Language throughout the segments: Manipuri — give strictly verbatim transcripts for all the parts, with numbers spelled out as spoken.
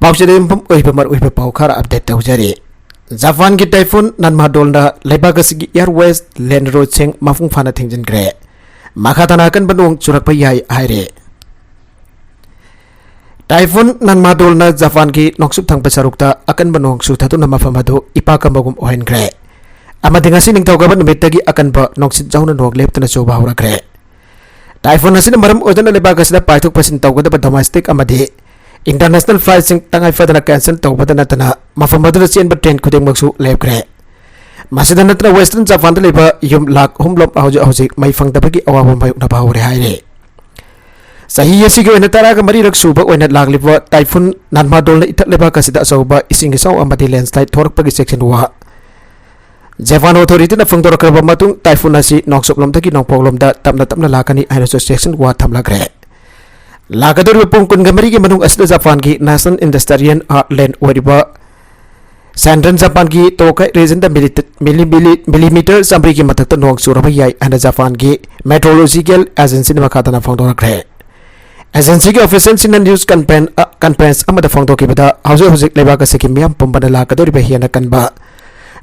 ꯄꯥꯎꯆꯦꯗ ꯌꯨꯝꯐꯝ ꯑꯣꯏꯕ ꯃꯔꯨꯑꯣꯏꯕ ꯄꯥꯎ ꯈꯔ ꯑꯞꯗꯦꯠ ꯇꯧꯖꯔꯤ꯫ ꯖꯄꯥꯟꯒꯤ ꯇꯥꯏꯐꯨꯟ ꯅꯟꯃꯥꯗꯣꯜꯅ ꯂꯩꯕꯥꯛ ꯑꯁꯤꯒꯤ ꯑꯦꯌꯔꯋꯦꯁ, ꯂꯦꯟ ꯔꯣꯗꯁꯤꯡ ꯃꯄꯨꯡ ꯐꯥꯅ ꯊꯤꯡꯖꯤꯟꯈ꯭ꯔꯦ꯫ ꯃꯈꯥ ꯇꯥꯅ ꯑꯀꯟꯕ ꯅꯣꯡ ꯆꯨꯔꯛꯄ ꯌꯥꯏ ꯍꯥꯏꯔꯦ꯫ ꯇꯥꯏꯐꯨꯟ ꯅꯟꯃꯥꯗꯣꯜꯅ ꯖꯄꯥꯟꯒꯤ ꯅꯣꯡꯆꯨꯞ ꯊꯪꯕ ꯁꯔꯨꯛꯇ ꯑꯀꯟꯕ ꯅꯣꯡ ꯆꯨꯊꯗꯨꯅ ꯃꯐꯝ ꯑꯗꯨ ꯏꯄꯥꯛ ꯀꯝꯕꯒꯨꯝ ꯑꯣꯏꯍꯟꯈ꯭ꯔꯦ, ꯑꯃꯗꯤ ꯉꯁꯤ ꯅꯤꯡꯊꯧꯀꯥꯕ ꯅꯨꯃꯤꯠꯇꯒꯤ ꯑꯀꯟꯕ ꯅꯨꯡꯁꯤꯠ ꯌꯥꯎꯅ ꯅꯣꯡ ꯂꯦꯞꯇꯅ ꯆꯨꯕ ꯍꯧꯔꯛꯈ꯭ꯔꯦ꯫ ꯇꯥꯏꯐꯨꯟ ꯑꯁꯤꯅ ꯃꯔꯝ ꯑꯣꯏꯗꯨꯅ ꯂꯩꯕꯥꯛ ꯑꯁꯤꯗ ꯄꯥꯏꯊꯣꯛ ꯄꯥꯏꯁꯤꯟ ꯇꯧꯒꯗꯕ ꯗꯣꯃꯦꯁꯇꯤꯛ ꯑꯃꯗꯤ ꯏꯟꯇꯔꯅꯦꯁꯅꯦꯜ ꯐ꯭ꯂꯥꯏꯠꯁꯤꯡ ꯇꯉꯥꯏ ꯐꯗꯅ ꯀꯦꯟꯁꯦꯜ ꯇꯧꯕꯗ ꯅꯠꯇꯅ ꯃꯐꯝ ꯑꯗꯨꯗ ꯆꯦꯟꯕ ꯇ꯭ꯔꯦꯟ ꯈꯨꯗꯤꯡꯃꯛꯁꯨ ꯂꯦꯞꯈ꯭ꯔꯦ꯫ ꯃꯁꯤꯗ ꯅꯠꯇꯅ ꯋꯦꯁꯇꯔꯟ ꯖꯄꯥꯟꯗ ꯂꯩꯕ ꯌꯨꯝ ꯂꯥꯈ ꯑꯍꯨꯝ ꯂꯣꯝ ꯍꯧꯖꯤꯛ ꯍꯧꯖꯤꯛ ꯃꯩ ꯐꯪꯗꯕꯒꯤ ꯑꯋꯥꯕ ꯃꯥꯌꯣꯛꯅꯕ ꯍꯧꯔꯦ ꯍꯥꯏꯔꯦ꯫ ꯆꯍꯤ ꯑꯁꯤꯒꯤ ꯑꯣꯏꯅ ꯇꯔꯥꯒ ꯃꯔꯤꯔꯛ ꯁꯨꯕ ꯑꯣꯏꯅ ꯂꯥꯛꯂꯤꯕ ꯇꯥꯏꯐꯨꯟ ꯅꯟꯃꯥꯗꯣꯜꯅ ꯏꯊꯠ ꯂꯩꯕꯥꯛ ꯑꯁꯤꯗ ꯑꯆꯧꯕ ꯏꯁꯤꯡ ꯏꯆꯥꯎ ꯑꯃꯗꯤ ꯂꯦꯟꯁꯂꯥꯏꯠ ꯊꯣꯔꯛꯄꯒꯤ ꯆꯦꯛꯁꯤꯟ ꯋꯥ ꯖꯄꯥꯟ ꯑꯣꯊꯣꯔꯤꯇꯤꯅ ꯐꯣꯡꯗꯣꯔꯛꯈ꯭ꯔꯕ ꯃꯇꯨꯡ ꯇꯥꯏꯐꯨꯟ ꯑꯁꯤ ꯅꯣꯡꯆꯨꯞꯂꯣꯝꯗꯒꯤ ꯅꯣꯡꯄꯣꯛꯂꯣꯝꯗ ꯇꯞꯅ ꯇꯞꯅ ꯂꯥꯛꯀꯅꯤ ꯍꯥꯏꯅꯁꯨ ꯆꯦꯛꯁꯤꯟ ꯋꯥ ꯊꯝꯂꯛꯈ꯭ꯔꯦ꯫ ꯂꯥꯛꯀꯗꯧꯔꯤꯕ ꯄꯨꯡ ꯀꯨꯟꯒ ꯃꯔꯤꯒꯤ ꯃꯅꯨꯡ ꯑꯁꯤꯗ ꯖꯄꯥꯟꯒꯤ ꯅꯦꯁꯅꯦꯜ ꯏꯟꯗꯁꯇ꯭ꯔꯤꯌꯦꯜ ꯍꯥꯔꯠꯂꯦꯟ ꯑꯣꯏꯔꯤꯕ ꯁꯦꯟꯇ꯭ꯔꯦꯜ ꯖꯄꯥꯟꯒꯤ ꯇꯣꯀꯥꯏ ꯔꯤꯖꯟꯗ ꯃꯤꯂꯤ-, ꯃꯤꯂꯤ-, ꯃꯤꯂꯤ-, ꯃꯤꯂꯤꯃꯤꯇꯔ ꯆꯥꯝꯃꯔꯤꯒꯤ ꯃꯊꯛꯇ ꯅꯣꯡ ꯆꯨꯔꯕ ꯌꯥꯏ ꯍꯥꯏꯅ ꯖꯄꯥꯟꯒꯤ ꯃꯦꯇ꯭ꯔꯣꯂꯣꯖꯤꯀꯦꯜ ꯑꯦꯖꯦꯟꯁꯤꯅ ꯃꯈꯥ ꯇꯥꯅ ꯐꯣꯡꯗꯣꯔꯛꯈ꯭ꯔꯦ꯫ ꯑꯦꯖꯦꯟꯁꯤꯒꯤ ꯑꯣꯐꯤꯁꯤꯌꯦꯜꯁꯤꯡꯅ ꯅ꯭ꯌꯨꯁ ꯀꯟꯐꯔꯦꯟ-, ꯑ, ꯀꯟꯐꯔꯦꯟꯁ ꯑꯃꯗ ꯐꯣꯡꯗꯣꯛꯈꯤꯕꯗ, ꯍꯧꯖꯤꯛ ꯍꯧꯖꯤꯛ ꯂꯩꯕꯥꯛ ꯑꯁꯤꯒꯤ ꯃꯤꯌꯥꯝ ꯄꯨꯝꯕꯅ ꯂꯥꯛꯀꯗꯧꯔꯤꯕ ꯍꯦꯟꯅ ꯀꯟꯕ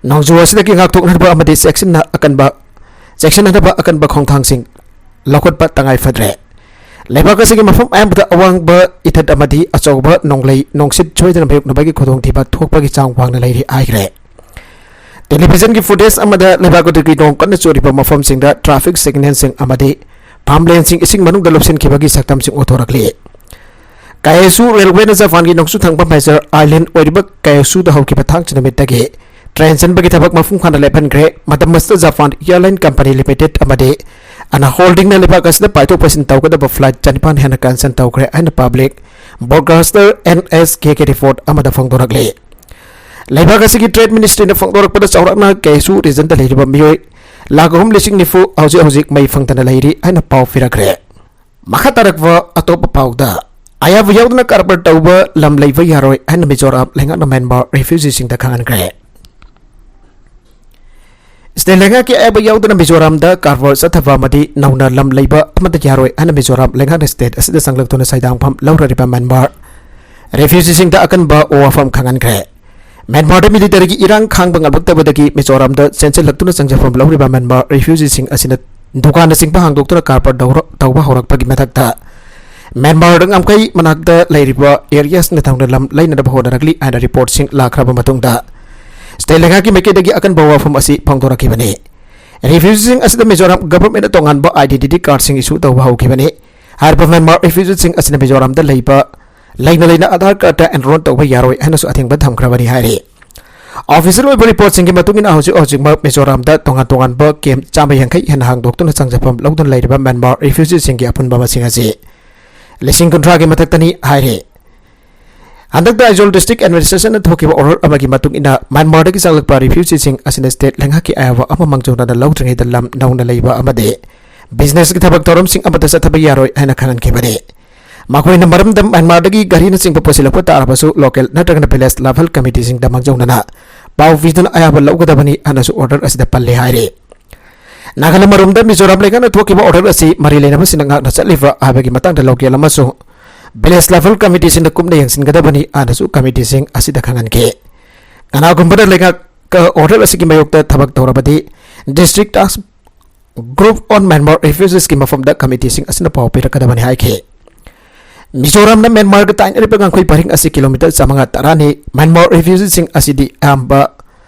ꯅꯣꯡꯖꯨ ꯑꯁꯤꯗꯒꯤ ꯉꯥꯛꯊꯣꯛꯅꯅꯕ ꯑꯃꯗꯤ ꯆꯦꯛꯁꯤꯟꯅ ꯑꯀꯟꯕ, ꯆꯦꯛꯁꯤꯟꯅꯅꯕ ꯑꯀꯟꯕ ꯈꯣꯡꯊꯥꯡꯁꯤꯡ ꯂꯧꯈꯠꯄ ꯇꯉꯥꯏ ꯐꯗ꯭ꯔꯦ꯫ ꯂꯩꯕꯥꯛ ꯑꯁꯤꯒꯤ ꯃꯐꯝ ꯑꯌꯥꯝꯕꯗ ꯑꯋꯥꯡꯕ ꯏꯊꯠ ꯑꯃꯗꯤ ꯑꯆꯧꯕ ꯅꯣꯡꯂꯩ ꯅꯨꯡꯁꯤꯠ ꯁꯣꯏꯗꯅ ꯃꯥꯌꯣꯛꯅꯕꯒꯤ ꯈꯨꯗꯣꯡꯊꯤꯕ ꯊꯣꯛꯄꯒꯤ ꯆꯥꯡ ꯋꯥꯡꯅ ꯂꯩꯔꯤ ꯍꯥꯏꯈ꯭ꯔꯦ꯫ ꯇꯦꯂꯤꯚꯤꯖꯟꯒꯤ ꯐꯨꯇꯦꯖ ꯑꯃꯗ ꯂꯩꯕꯥꯛ ꯑꯗꯨꯒꯤ ꯅꯣꯡ ꯀꯟꯅ ꯆꯨꯔꯤꯕ ꯃꯐꯝꯁꯤꯡꯗ ꯇ꯭ꯔꯥꯐꯤꯛ ꯁꯤꯒꯅꯦꯜꯁꯤꯡ ꯑꯃꯗꯤ ꯐꯥꯝꯂꯦꯟꯁꯤꯡ ꯏꯁꯤꯡ ꯃꯅꯨꯡꯗ ꯂꯨꯞꯁꯤꯟꯈꯤꯕꯒꯤ ꯁꯛꯇꯝꯁꯤꯡ ꯎꯠꯊꯣꯔꯛꯂꯤ꯫ ꯀꯥꯌꯦꯁꯨ ꯔꯦꯜꯋꯦꯅ ꯖꯄꯥꯟꯒꯤ ꯅꯣꯡꯆꯨꯞ ꯊꯪꯕ ꯃꯦꯖꯔ ꯑꯥꯏꯂꯦꯟ ꯑꯣꯏꯔꯤꯕ ꯀꯥꯌꯦꯁꯨꯗ ꯍꯧꯈꯤꯕ ꯊꯥꯡꯖ ꯅꯨꯃꯤꯠꯇꯒꯤ ꯇ꯭ꯔꯦꯟ ꯆꯦꯟꯕꯒꯤ ꯊꯕꯛ ꯃꯄꯨꯡ ꯐꯥꯅ ꯂꯦꯞꯍꯟꯈ꯭ꯔꯦ꯫ ꯃꯇꯝ ꯑꯁꯤꯗ ꯖꯄꯥꯟ ꯑꯦꯌꯔꯂꯥꯏꯟ ꯀꯝꯄꯅꯤ ꯂꯤꯃꯤꯇꯦꯗ ꯑꯃꯗꯤ ꯑꯅꯥ ꯍꯣꯜꯗꯤꯡꯅ ꯂꯩꯕꯥꯛ ꯑꯁꯤꯗ ꯄꯥꯏꯊꯣꯛ ꯄꯥꯏꯁꯤꯟ ꯇꯧꯒꯗꯕ ꯐ꯭ꯂꯥꯏꯠ ꯆꯅꯤꯄꯥꯟ ꯍꯦꯟꯅ ꯀꯦꯟꯁꯦꯜ ꯇꯧꯈ꯭ꯔꯦ ꯍꯥꯏꯅ public broadcaster N S K K report ꯑꯃꯗ ꯐꯣꯡꯗꯣꯔꯛꯂꯤ꯫ ꯂꯩꯕꯥꯛ ꯑꯁꯤꯒꯤ ꯇ꯭ꯔꯦꯗ ꯃꯤꯅꯤꯁꯇ꯭ꯔꯤꯅ ꯐꯣꯡꯗꯣꯔꯛꯄꯗ ꯆꯥꯎꯔꯥꯛꯅ ꯀꯦꯁꯨ ꯔꯤꯖꯟꯗ ꯂꯩꯔꯤꯕ ꯃꯤꯑꯣꯏ ꯂꯥꯈ ꯑꯍꯨꯝ ꯂꯤꯁꯤꯡ ꯅꯤꯐꯨ ꯍꯧꯖꯤꯛ ꯍꯧꯖꯤꯛ ꯃꯩ ꯐꯪꯗꯅ ꯂꯩꯔꯤ ꯍꯥꯏꯅ ꯄꯥꯎ ꯄꯤꯔꯛꯈ꯭ꯔꯦ꯫ ꯃꯈꯥ ꯇꯥꯔꯛꯄ ꯑꯇꯣꯞꯄ ꯄꯥꯎꯗ, ꯑꯌꯥꯕ ꯌꯥꯎꯗꯅ ꯀꯔꯕꯥꯔ ꯇꯧꯕ ꯂꯝ ꯂꯩꯕ ꯌꯥꯔꯣꯏ ꯍꯥꯏꯅ ꯃꯤꯖꯣꯔꯥꯝ ꯂꯩꯉꯥꯛꯅ ꯃ꯭ꯌꯥꯟꯃꯥꯔ ꯔꯤꯐ꯭ꯌꯨꯖꯤꯁꯤꯡꯗ ꯈꯪꯍꯟꯈ꯭ꯔꯦ꯫ ꯁ꯭ꯇꯦꯠ ꯂꯩꯉꯥꯛꯀꯤ ꯑꯌꯥꯕ ꯌꯥꯎꯗꯅ ꯃꯤꯖꯣꯔꯥꯝꯗ ꯀꯔꯕꯥꯔ ꯆꯠꯊꯕ ꯑꯃꯗꯤ ꯅꯧꯅ ꯂꯝ ꯂꯩꯕ ꯑꯃꯠꯇ ꯌꯥꯔꯣꯏ ꯍꯥꯏꯅ ꯃꯤꯖꯣꯔꯥꯝ ꯂꯩꯉꯥꯛꯅ ꯁ꯭ꯇꯦꯠ ꯑꯁꯤꯗ ꯆꯪꯂꯛꯇꯨꯅ ꯁꯩꯗꯥꯡꯐꯝ ꯂꯧꯔꯔꯤꯕ ꯃ꯭ꯌꯥꯟꯃꯥꯔ ꯔꯤꯐ꯭ꯌꯨꯖꯤꯁꯤꯡꯗ ꯑꯀꯟꯕ ꯋꯥꯐꯝ ꯈꯪꯍꯟꯈ꯭ꯔꯦ꯫ ꯃ꯭ꯌꯥꯟꯃꯥꯔꯗ ꯃꯤꯂꯤꯇꯔꯤꯒꯤ ꯏꯔꯥꯡ ꯈꯥꯡꯕ ꯉꯝꯂꯛꯇꯕꯗꯒꯤ ꯃꯤꯖꯣꯔꯥꯝꯗ ꯆꯦꯟꯁꯤꯜꯂꯛꯇꯨꯅ ꯆꯪꯖꯐꯝ ꯂꯧꯔꯤꯕ ꯃ꯭ꯌꯥꯟꯃꯥꯔ ꯔꯤꯐ꯭ꯌꯨꯖꯤꯁꯤꯡ ꯑꯁꯤꯅ ꯗꯨꯀꯥꯟꯅꯆꯤꯡꯕ ꯍꯥꯡꯗꯣꯛꯇꯨꯅ ꯀꯔꯕꯥꯔ ꯇꯧꯔ-, ꯇꯧꯕ ꯍꯧꯔꯛꯄꯒꯤ ꯃꯊꯛꯇ ꯃ꯭ꯌꯥꯟꯃꯥꯔꯗ ꯉꯝꯈꯩ ꯃꯅꯥꯛꯇ ꯂꯩꯔꯤꯕ ꯑꯦꯔꯤꯌꯥꯁꯤꯡꯗ ꯊꯧꯅ ꯂꯝ ꯂꯩꯅꯅꯕ ꯍꯣꯠꯅꯔꯛꯂꯤ ꯍꯥꯏꯅ ꯔꯤꯄꯣꯔꯠꯁꯤꯡ ꯂꯥꯛꯈ꯭ꯔꯕ ꯃꯇꯨꯡꯗ ꯁ꯭ꯇꯦꯠ ꯂꯩꯉꯥꯛꯀꯤ ꯃꯥꯏꯀꯩꯗꯒꯤ ꯑꯀꯟꯕ ꯋꯥꯐꯝ ꯑꯁꯤ ꯐꯣꯡꯗꯣꯔꯛꯈꯤꯕꯅꯤ꯫ ꯔꯤꯐ꯭ꯌꯨꯖꯤꯁꯤꯡ ꯑꯁꯤꯗ ꯃꯤꯖꯣꯔꯥꯝ ꯒꯚꯔꯟꯃꯦꯟꯠꯅ ꯇꯣꯉꯥꯟꯕ ꯑꯥꯏꯗꯦꯟꯇꯤꯇꯤ ꯀꯥꯔꯗꯁꯤꯡ ꯏꯁꯨ ꯇꯧꯕ ꯍꯧꯈꯤꯕꯅꯤ꯫ ꯍꯥꯏꯔꯤꯕ ꯃ꯭ꯌꯥꯟꯃꯥꯔ ꯔꯤꯐ꯭ꯌꯨꯖꯤꯁꯤꯡ ꯑꯁꯤꯅ ꯃꯤꯖꯣꯔꯥꯝꯗ ꯂꯩꯕ, ꯂꯩꯅ ꯂꯩꯅ ꯑꯙꯥꯔ ꯀꯥꯔꯗꯇ ꯑꯦꯟꯔꯣꯜ ꯇꯧꯕ ꯌꯥꯔꯣꯏ ꯍꯥꯏꯅꯁꯨ ꯑꯊꯤꯡꯕ ꯊꯝꯈ꯭ꯔꯕꯅꯤ ꯍꯥꯏꯔꯤ꯫ ꯑꯣꯐꯤꯁꯤꯌꯦꯜ ꯑꯣꯏꯕ ꯔꯤꯄꯣꯔꯠꯁꯤꯡꯒꯤ ꯃꯇꯨꯡ ꯏꯟꯅ ꯍꯧꯖꯤꯛ ꯍꯧꯖꯤꯛꯃꯛ ꯃꯤꯖꯣꯔꯥꯝꯗ ꯇꯣꯉꯥꯟ ꯇꯣꯉꯥꯟꯕ ꯀꯦꯝꯞ ꯆꯥꯝꯃ ꯌꯥꯡꯈꯩ ꯍꯦꯟꯅ ꯍꯥꯡꯗꯣꯛꯇꯨꯅ ꯆꯪꯖꯐꯝ ꯂꯧꯗꯨꯅ ꯂꯩꯔꯤꯕ ꯃ꯭ꯌꯥꯟꯃꯥꯔ ꯔꯤꯐ꯭ꯌꯨꯖꯤꯁꯤꯡꯒꯤ ꯑꯄꯨꯟꯕ ꯃꯁꯤꯡ ꯑꯁꯤ ꯂꯤꯁꯤꯡ ꯀꯨꯟꯊ꯭ꯔꯥꯒꯤ ꯃꯊꯛꯇꯅꯤ ꯍꯥꯏꯔꯤ꯫ ꯍꯟꯗꯛꯇ ꯑꯥꯏꯖꯣꯜ ꯗꯤꯁꯇ꯭ꯔꯤꯛ ꯑꯦꯗꯃꯤꯅꯤꯁꯇ꯭ꯔꯦꯁꯟꯅ ꯊꯣꯛꯈꯤꯕ ꯑꯣꯔꯗꯔ ꯑꯃꯒꯤ ꯃꯇꯨꯡ ꯏꯟꯅ ꯃ꯭ꯌꯥꯟꯃꯥꯔꯗꯒꯤ ꯆꯪꯂꯛꯄ ꯔꯤꯐ꯭ꯌꯨꯖꯤꯁꯤꯡ ꯑꯁꯤꯅ ꯁ꯭ꯇꯦꯠ ꯂꯩꯉꯥꯛꯀꯤ ꯑꯌꯥꯕ ꯑꯃ ꯃꯥꯡꯖꯧꯅꯅ ꯂꯧꯗ꯭ꯔꯤꯉꯩꯗ ꯂꯝ ꯅꯧꯅ ꯂꯩꯕ ꯑꯃꯗꯤ ꯕꯤꯖꯤꯅꯦꯁꯀꯤ ꯊꯕꯛ ꯊꯧꯔꯝꯁꯤꯡ ꯑꯃꯠꯇ ꯆꯠꯊꯕ ꯌꯥꯔꯣꯏ ꯍꯥꯏꯅ ꯈꯪꯍꯟꯈꯤꯕꯅꯤ꯫ ꯃꯈꯣꯏꯅ ꯃꯔꯝꯗ ꯃ꯭ꯌꯥꯟꯃꯥꯔꯗꯒꯤ ꯘꯔꯤꯅꯆꯤꯡꯕ ꯄꯨꯁꯤꯜꯂꯛꯄ ꯇꯥꯔꯕꯁꯨ ꯂꯣꯀꯦꯜ ꯅꯠꯇ꯭ꯔꯒꯅ ꯚꯤꯂꯦꯖ ꯂꯦꯚꯦꯜ ꯀꯃꯤꯇꯤꯁꯤꯡꯗ ꯃꯥꯡꯖꯧꯅꯅ ꯄꯥꯎ ꯄꯤꯗꯨꯅ ꯑꯌꯥꯕ ꯂꯧꯒꯗꯕꯅꯤ ꯍꯥꯏꯅꯁꯨ ꯑꯣꯔꯗꯔ ꯑꯁꯤꯗ ꯄꯜꯂꯤ ꯍꯥꯏꯔꯤ꯫ ꯅꯥꯒꯥꯂꯦꯟ ꯃꯔꯣꯝꯗ ꯃꯤꯖꯣꯔꯥꯝ ꯂꯩꯉꯥꯛꯅ ꯊꯣꯛꯈꯤꯕ ꯑꯣꯔꯗꯔ ꯑꯁꯤ ꯃꯔꯤ ꯂꯩꯅꯕꯁꯤꯡꯅ ꯉꯥꯛꯅ ꯆꯠꯂꯤꯕ꯭ꯔꯥ ꯍꯥꯏꯕꯒꯤ ꯃꯇꯥꯡꯗ ꯂꯣꯀꯦꯜ ꯑꯃꯁꯨꯡ ꯚꯤꯂꯦꯖ ꯂꯦꯚꯦꯜ ꯀꯃꯤꯇꯤꯁꯤꯡꯅ ꯀꯨꯞꯅ ꯌꯦꯡꯁꯤꯟꯒꯗꯕꯅꯤ ꯍꯥꯏꯅꯁꯨ ꯀꯃꯤꯇꯤꯁꯤꯡ ꯑꯁꯤꯗ ꯈꯪꯍꯟꯈꯤ꯫ ꯀꯅꯥꯒꯨꯝꯕꯅ ꯂꯩꯉꯥꯛꯀ ꯑꯣꯔꯗꯔ ꯑꯁꯤꯒꯤ ꯃꯥꯌꯣꯛꯇ ꯊꯕꯛ ꯇꯧꯔꯕꯗꯤ ꯗꯤꯁꯇ꯭ꯔꯤꯛ ꯇꯥꯁꯛ ꯒ꯭ꯔꯨꯞ ꯑꯣꯟ ꯃ꯭ꯌꯥꯟꯃꯥꯔ ꯔꯤꯐ꯭ꯌꯨꯖꯤꯁꯀꯤ ꯃꯐꯝꯗ ꯀꯃꯤꯇꯤꯁꯤꯡ ꯑꯁꯤꯅ ꯄꯥꯎ ꯄꯤꯔꯛꯀꯗꯕꯅꯤ ꯍꯥꯏꯈꯤ꯫ ꯃꯤꯖꯣꯔꯥꯝꯅ ꯃ꯭ꯌꯥꯟꯃꯥꯔꯒ ꯇꯥꯏꯅꯔꯤꯕ ꯉꯝꯈꯩ ꯄꯔꯤꯡ ꯑꯁꯤ ꯀꯤꯂꯣꯃꯤꯇꯔ ꯆꯥꯃꯉꯥ ꯇꯔꯥꯅꯤ꯫ ꯃ꯭ꯌꯥꯟꯃꯥꯔ ꯔꯤꯐ꯭ꯌꯨꯖꯤꯁꯤꯡ ꯑꯁꯤꯗꯤ ꯑꯌꯥꯝꯕ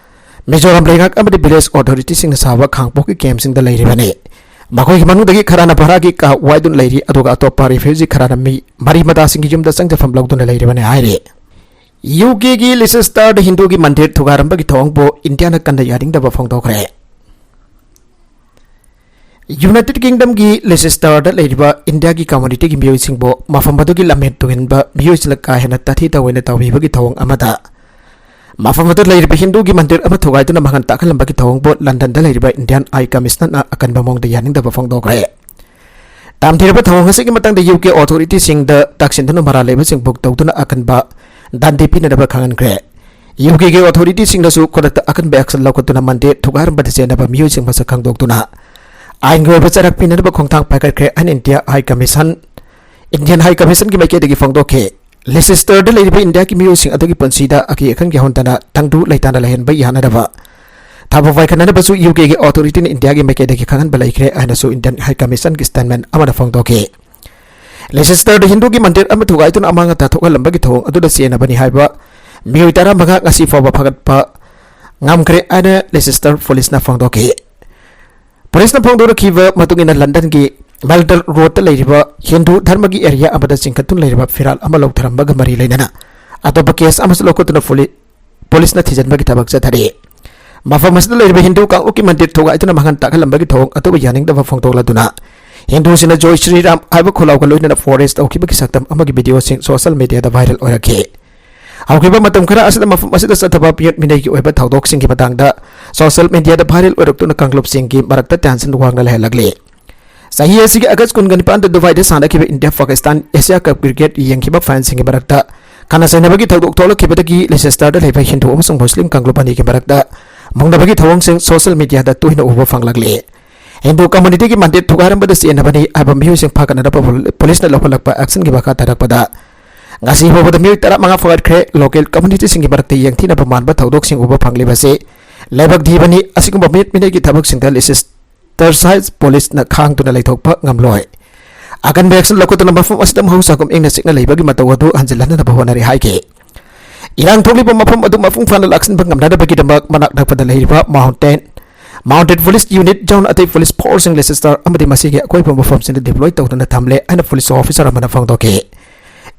ꯃꯤꯖꯣꯔꯥꯝ ꯂꯩꯉꯥꯛ ꯑꯃꯗꯤ ꯚꯤꯂꯦꯖ ꯑꯣꯊꯣꯔꯤꯇꯤꯁꯤꯡꯅ ꯁꯥꯕ ꯈꯥꯡꯄꯣꯛꯀꯤ ꯀꯦꯝꯞꯁꯤꯡꯗ ꯂꯩꯔꯤꯕꯅꯤ꯫ ꯃꯈꯣꯏꯒꯤ ꯃꯅꯨꯡꯗꯒꯤ ꯈꯔꯅ ꯚꯔꯥꯒꯤ ꯀꯥ ꯋꯥꯏꯗꯨꯅ ꯂꯩꯔꯤ, ꯑꯗꯨꯒ ꯑꯇꯣꯞꯄ ꯔꯤꯐ꯭ꯌꯨꯖꯤ ꯈꯔꯅ ꯃꯤ ꯃꯔꯤ ꯃꯇꯥꯁꯤꯡꯒꯤ ꯌꯨꯝꯗ ꯆꯪꯖꯐꯝ ꯂꯧꯗꯨꯅ ꯂꯩꯔꯤꯕꯅꯤ ꯍꯥꯏꯔꯤ꯫ ꯌꯨ ꯀꯦꯒꯤ ꯂꯤꯁꯦꯁꯇꯔꯗ ꯍꯤꯟꯗꯨꯒꯤ ꯃꯟꯗꯤꯔ ꯊꯨꯒꯥꯏꯔꯝꯕꯒꯤ ꯊꯧꯑꯣꯡꯕꯨ ꯏꯟꯗꯤꯌꯥꯅ ꯀꯟꯅ ꯌꯥꯅꯤꯡꯗꯕ ꯐꯣꯡꯗꯣꯛꯈ꯭ꯔꯦ꯫ ꯌꯨꯅꯥꯏꯇꯦꯗ ꯀꯤꯡꯗꯝꯒꯤ ꯂꯤꯁꯦꯁꯇꯔꯗ ꯂꯩꯔꯤꯕ ꯏꯟꯗꯤꯌꯥꯒꯤ ꯀꯝꯃ꯭ꯌꯨꯅꯤꯇꯤꯒꯤ ꯃꯤꯑꯣꯏꯁꯤꯡꯕꯨ ꯃꯐꯝ ꯑꯗꯨꯒꯤ ꯂꯝꯍꯦꯟ ꯇꯨꯍꯦꯟꯕ ꯃꯤꯑꯣꯏꯁꯤꯡꯅ ꯀꯥ ꯍꯦꯟꯅ ꯇꯥꯊꯤ ꯇꯥꯑꯣꯏꯅ ꯇꯧꯕꯤꯕꯒꯤ ꯊꯧꯑꯣꯡ ꯑꯃꯗ ꯃꯐꯝ ꯑꯗꯨꯗ ꯂꯩꯔꯤꯕ ꯍꯤꯟꯗꯨꯒꯤ ꯃꯟꯗꯤꯔ ꯑꯃ ꯊꯨꯒꯥꯏꯗꯨꯅ ꯃꯥꯡꯍꯟ ꯇꯥꯛꯍꯜꯂꯝꯕꯒꯤ ꯊꯧꯑꯣꯡꯕꯨ ꯂꯟꯗꯟꯗ ꯂꯩꯔꯤꯕ ꯏꯟꯗꯤꯌꯥꯟ ꯍꯥꯏ ꯀꯃꯤꯁꯅꯔꯅ ꯑꯀꯟꯕ ꯃꯑꯣꯡꯗ ꯌꯥꯅꯤꯡꯗꯕ ꯐꯣꯡꯗꯣꯛꯈ꯭ꯔꯦ꯫ ꯇꯝꯊꯤꯔꯕ ꯊꯧꯑꯣꯡ ꯑꯁꯤꯒꯤ ꯃꯇꯥꯡꯗ ꯌꯨ ꯀꯦ ꯑꯣꯊꯣꯔꯤꯇꯤꯁꯤꯡꯗ ꯇꯛꯁꯤꯟꯗꯨꯅ ꯃꯔꯥꯜ ꯂꯩꯕꯁꯤꯡ ꯕꯨꯛ ꯇꯧꯗꯨꯅ ꯑꯀꯟꯕ ꯗꯟꯗꯤ ꯄꯤꯅꯅꯕ ꯈꯪꯍꯟꯈ꯭ꯔꯦ꯫ ꯌꯨ ꯀꯦꯒꯤ ꯑꯣꯊꯣꯔꯤꯇꯤꯁꯤꯡꯅꯁꯨ ꯈꯨꯗꯛꯇ ꯑꯀꯟꯕ ꯑꯦꯛꯁꯟ ꯂꯧꯈꯠꯇꯨꯅ ꯃꯟꯗꯤꯔ ꯊꯨꯒꯥꯏꯔꯝꯕꯗ ꯆꯦꯟꯅꯕ ꯃꯤꯑꯣꯏꯁꯤꯡ ꯃꯁꯛ ꯈꯪꯗꯣꯛꯇꯨꯅ ꯑꯥꯏꯟꯒꯤ ꯑꯣꯏꯕ ꯆꯩꯔꯥꯛ ꯄꯤꯅꯅꯕ ꯈꯣꯡꯊꯥꯡ ꯄꯥꯏꯈꯠꯈ꯭ꯔꯦ ꯍꯥꯏꯅ ꯏꯟꯗꯤꯌꯥ ꯍꯥꯏ ꯀꯃꯤꯁꯟ, ꯏꯟꯗꯤꯌꯟ ꯍꯥꯏ ꯀꯃꯤꯁꯟꯒꯤ ꯃꯥꯏꯀꯩꯗꯒꯤ ꯐꯣꯡꯗꯣꯛꯈꯤ꯫ ꯂꯤꯁꯦꯁꯇꯔꯗ ꯂꯩꯔꯤꯕ ꯏꯟꯗꯤꯌꯥꯒꯤ ꯃꯤꯑꯣꯏꯁꯤꯡ ꯑꯗꯨꯒꯤ ꯄꯨꯟꯁꯤꯗ ꯑꯀꯤ ꯑꯈꯪꯒꯤ ꯍꯟꯊꯅ ꯇꯪꯗꯨ ꯂꯩꯇꯥꯅ ꯂꯩꯍꯟꯕ ꯌꯥꯅꯅꯕ ꯊꯕꯛ ꯋꯥꯏꯈꯠꯅꯅꯕꯁꯨ ꯌꯨ ꯀꯦꯒꯤ ꯑꯣꯊꯣꯔꯤꯇꯤꯅ ꯏꯟꯗꯤꯌꯥꯒꯤ ꯃꯥꯏꯀꯩꯗꯒꯤ ꯈꯪꯍꯟꯕ ꯂꯩꯈ꯭ꯔꯦ ꯍꯥꯏꯅꯁꯨ ꯏꯟꯗꯤꯌꯟ ꯍꯥꯏ ꯀꯃꯤꯁꯟꯒꯤ ꯁ꯭ꯇꯦꯠꯃꯦꯟ ꯑꯃꯅ ꯐꯣꯡꯗꯣꯛꯈꯤ꯫ ꯂꯤꯁꯦꯁꯇꯔꯗ ꯍꯤꯟꯗꯨꯒꯤ ꯃꯟꯗꯤꯔ ꯑꯃ ꯊꯨꯒꯥꯏꯗꯨꯅ ꯑꯃꯥꯡ ꯑꯇꯥ ꯊꯣꯛꯍꯜꯂꯝꯕꯒꯤ ꯊꯧꯑꯣꯡ ꯑꯗꯨꯗ ꯆꯦꯟꯅꯕꯅꯤ ꯍꯥꯏꯕ ꯃꯤꯑꯣꯏ ꯇꯔꯥꯃꯉꯥ ꯉꯁꯤ ꯐꯥꯎꯕ ꯐꯥꯒꯠꯄ ꯉꯝꯈ꯭ꯔꯦ ꯍꯥꯏꯅ ꯂꯤꯁꯦꯁꯇꯔ ꯄꯨꯂꯤꯁꯅ ꯐꯣꯡꯗꯣꯛꯈꯤ꯫ ꯄꯨꯂꯤꯁꯅ ꯐꯣꯡꯗꯣꯔꯛꯈꯤꯕ ꯃꯇꯨꯡ ꯏꯟꯅ ꯂꯟꯗꯟꯒꯤ ꯃꯦꯜꯗꯜ ꯔꯣꯗꯇ ꯂꯩꯔꯤꯕ ꯍꯤꯟꯗꯨ ꯙꯔꯃꯒꯤ ꯑꯦꯔꯤꯌꯥ ꯑꯃꯗ ꯆꯤꯡꯈꯠꯇꯨꯅ ꯂꯩꯔꯤꯕ ꯐꯤꯔꯥꯜ ꯑꯃ ꯂꯧꯊꯔꯝꯕꯒ ꯃꯔꯤ ꯂꯩꯅꯅ ꯑꯇꯣꯞꯄ ꯀꯦꯁ ꯑꯃꯁꯨ ꯂꯧꯈꯠꯇꯨꯅ ꯄꯨꯂꯤ-, ꯄꯨꯂꯤꯁꯅ ꯊꯤꯖꯤꯟꯕꯒꯤ ꯊꯕꯛ ꯆꯠꯊꯔꯤ꯫ ꯃꯐꯝ ꯑꯁꯤꯗ ꯂꯩꯔꯤꯕ ꯍꯤꯟꯗꯨ ꯀꯥꯡꯂꯨꯞꯀꯤ ꯃꯟꯗꯤꯔ ꯊꯨꯒꯥꯏꯗꯨꯅ ꯃꯥꯡꯍꯟ ꯇꯥꯛꯍꯜꯂꯝꯕꯒꯤ ꯊꯧꯑꯣꯡ ꯑꯗꯨꯕꯨ ꯌꯥꯅꯤꯡꯗꯕ ꯐꯣꯡꯗꯣꯛꯂꯗꯨꯅ ꯍꯤꯟꯗꯨꯁꯤꯡꯅ "ꯖꯣꯏ ꯁ꯭ꯔꯤ ꯔꯥꯝ" ꯍꯥꯏꯕ ꯈꯣꯜꯂꯥꯎꯒ ꯂꯣꯏꯅꯅ ꯐꯣꯔꯦꯁ ꯇꯧꯈꯤꯕꯒꯤ ꯁꯛꯇꯝ ꯑꯃꯒꯤ ꯚꯤꯗꯤꯑꯣꯁꯤꯡ ꯁꯣꯁꯤꯌꯦꯜ ꯃꯤꯗꯤꯌꯥꯗ ꯚꯥꯏꯔꯦꯜ ꯑꯣꯏꯔꯛꯈꯤ꯫ ꯍꯧꯈꯤꯕ ꯃꯇꯝ ꯈꯔ ꯑꯁꯤꯗ ꯃꯐꯝ ꯑꯁꯤꯗ ꯆꯠꯊꯕ ꯃꯤꯑꯣꯠ ꯃꯤꯅꯩꯒꯤ ꯑꯣꯏꯕ ꯊꯧꯗꯣꯛꯁꯤꯡꯒꯤ ꯃꯇꯥꯡꯗ ꯁꯣꯁꯤꯌꯦꯜ ꯃꯤꯗꯤꯌꯥꯗ ꯚꯥꯏꯔꯦꯜ ꯑꯣꯏꯔꯛꯇꯨꯅ ꯀꯥꯡꯂꯨꯞꯁꯤꯡꯒꯤ ꯃꯔꯛꯇ ꯇꯦꯟꯁꯟ ꯋꯥꯡꯅ ꯂꯩꯍꯜꯂꯛꯂꯤ꯫ ꯆꯍꯤ ꯑꯁꯤꯒꯤ ꯑꯥꯒꯁ ꯀꯨꯟꯒ ꯅꯤꯄꯥꯟꯗ ꯗꯨꯕꯥꯏꯗ ꯁꯥꯟꯅꯈꯤꯕ ꯏꯟꯗꯤꯌꯥ ꯄꯥꯀꯤꯁꯇꯥꯟ ꯑꯦꯁꯤꯌꯥ ꯀꯞ ꯀ꯭ꯔꯤꯀꯦꯠ ꯌꯦꯡꯈꯤꯕ ꯐꯦꯟꯁꯤꯡꯒꯤ ꯃꯔꯛꯇ ꯈꯠꯅ ꯆꯩꯅꯕꯒꯤ ꯊꯧꯗꯣꯛ ꯊꯣꯛꯂꯛꯈꯤꯕꯗꯒꯤ ꯂꯤꯁꯦꯁꯇꯔꯗ ꯂꯩꯕ ꯍꯤꯟꯗꯨ ꯑꯃꯁꯨꯡ ꯃꯨꯁꯂꯤꯝ ꯀꯥꯡꯂꯨꯞ ꯑꯅꯤꯒꯤ ꯃꯔꯛꯇ ꯃꯨꯛꯅꯕꯒꯤ ꯊꯧꯑꯣꯡꯁꯤꯡ ꯁꯣꯁꯤꯌꯦꯜ ꯃꯤꯗꯤꯌꯥꯗ ꯇꯣꯏꯅ ꯎꯕ ꯐꯪꯂꯛꯂꯤ꯫ ꯍꯤꯟꯗꯨ ꯀꯝꯃꯨꯅꯤꯇꯤꯒꯤ ꯃꯟꯗꯤꯔ ꯊꯨꯒꯥꯏꯔꯝꯕꯗ ꯆꯦꯟꯅꯕꯅꯤ ꯍꯥꯏꯕ ꯃꯤꯑꯣꯏꯁꯤꯡ ꯐꯥꯒꯠꯅꯅꯕ ꯄꯨꯂꯤꯁꯅ ꯂꯧꯈꯠꯂꯛꯄ ꯑꯦꯛꯁꯟꯒꯤ ꯃꯈꯥ ꯇꯥꯔꯛꯄꯗ ꯉꯁꯤ ꯐꯥꯎꯕꯗ ꯃꯤꯑꯣꯏ ꯇꯔꯥꯃꯉꯥ ꯐꯥꯒꯠꯈ꯭ꯔꯦ꯫ ꯂꯣꯀꯦꯜ ꯀꯝꯃꯨꯅꯤꯇꯤꯁꯤꯡꯒꯤ ꯃꯔꯛꯇ ꯌꯦꯡꯊꯤꯅꯕ ꯃꯥꯟꯕ ꯊꯧꯗꯣꯛꯁꯤꯡ ꯎꯕ ꯐꯪꯂꯤꯕꯁꯤ ꯂꯥꯏꯕꯛ ꯊꯤꯕꯅꯤ꯫ ꯑꯁꯤꯒꯨꯝꯕ ꯃꯤꯑꯣꯠ ꯃꯤꯅꯩꯒꯤ ꯊꯕꯛꯁꯤꯡꯗ ꯂꯤꯁꯦꯁꯇꯔ ꯁꯥꯏꯖ ꯄꯨꯂꯤꯁꯅ ꯈꯥꯡꯗꯨꯅ ꯂꯩꯊꯣꯛꯄ ꯉꯝꯂꯣꯏ꯫ ꯑꯀꯟꯕ ꯑꯦꯛꯁꯟ ꯂꯧꯈꯠꯇꯨꯅ ꯃꯐꯝ ꯑꯁꯤꯗ ꯃꯍꯧꯁꯥꯒꯨꯝ ꯏꯪꯅ ꯆꯤꯛꯅ ꯂꯩꯕꯒꯤ ꯃꯇꯧ ꯑꯗꯨ ꯍꯟꯖꯤꯜꯍꯟꯅꯕ ꯍꯣꯠꯅꯔꯤ ꯍꯥꯏꯈꯤ꯫ ꯏꯔꯥꯡ ꯊꯣꯛꯂꯤꯕ ꯃꯐꯝ ꯑꯗꯨ ꯃꯄꯨꯡ ꯐꯥꯅ ꯂꯥꯛꯁꯤꯟꯕ ꯉꯝꯅꯅꯕꯒꯤꯗꯃꯛ ꯃꯅꯥꯛ ꯅꯛꯄꯗ ꯂꯩꯔꯤꯕ ꯃꯥꯎꯟꯇꯦꯟ, ꯃꯥꯎꯟꯇꯦꯟ ꯄꯨꯂꯤꯁ ꯌꯨꯅꯤꯠ ꯌꯥꯎꯅ ꯑꯇꯩ ꯄꯨꯂꯤꯁ ꯐꯣꯔꯁꯁꯤꯡ ꯂꯤꯁꯦꯁꯇꯔ ꯑꯃꯗꯤ ꯃꯁꯤꯒꯤ ꯑꯀꯣꯏꯕ ꯃꯐꯝꯁꯤꯡꯗ ꯗꯤꯄ꯭ꯂꯣꯏ ꯇꯧꯗꯨꯅ ꯊꯝꯂꯦ ꯍꯥꯏꯅ ꯄꯨꯂꯤꯁ ꯑꯣꯐꯤꯁꯔ ꯑꯃꯅ ꯐꯣꯡꯗꯣꯛꯈꯤ꯫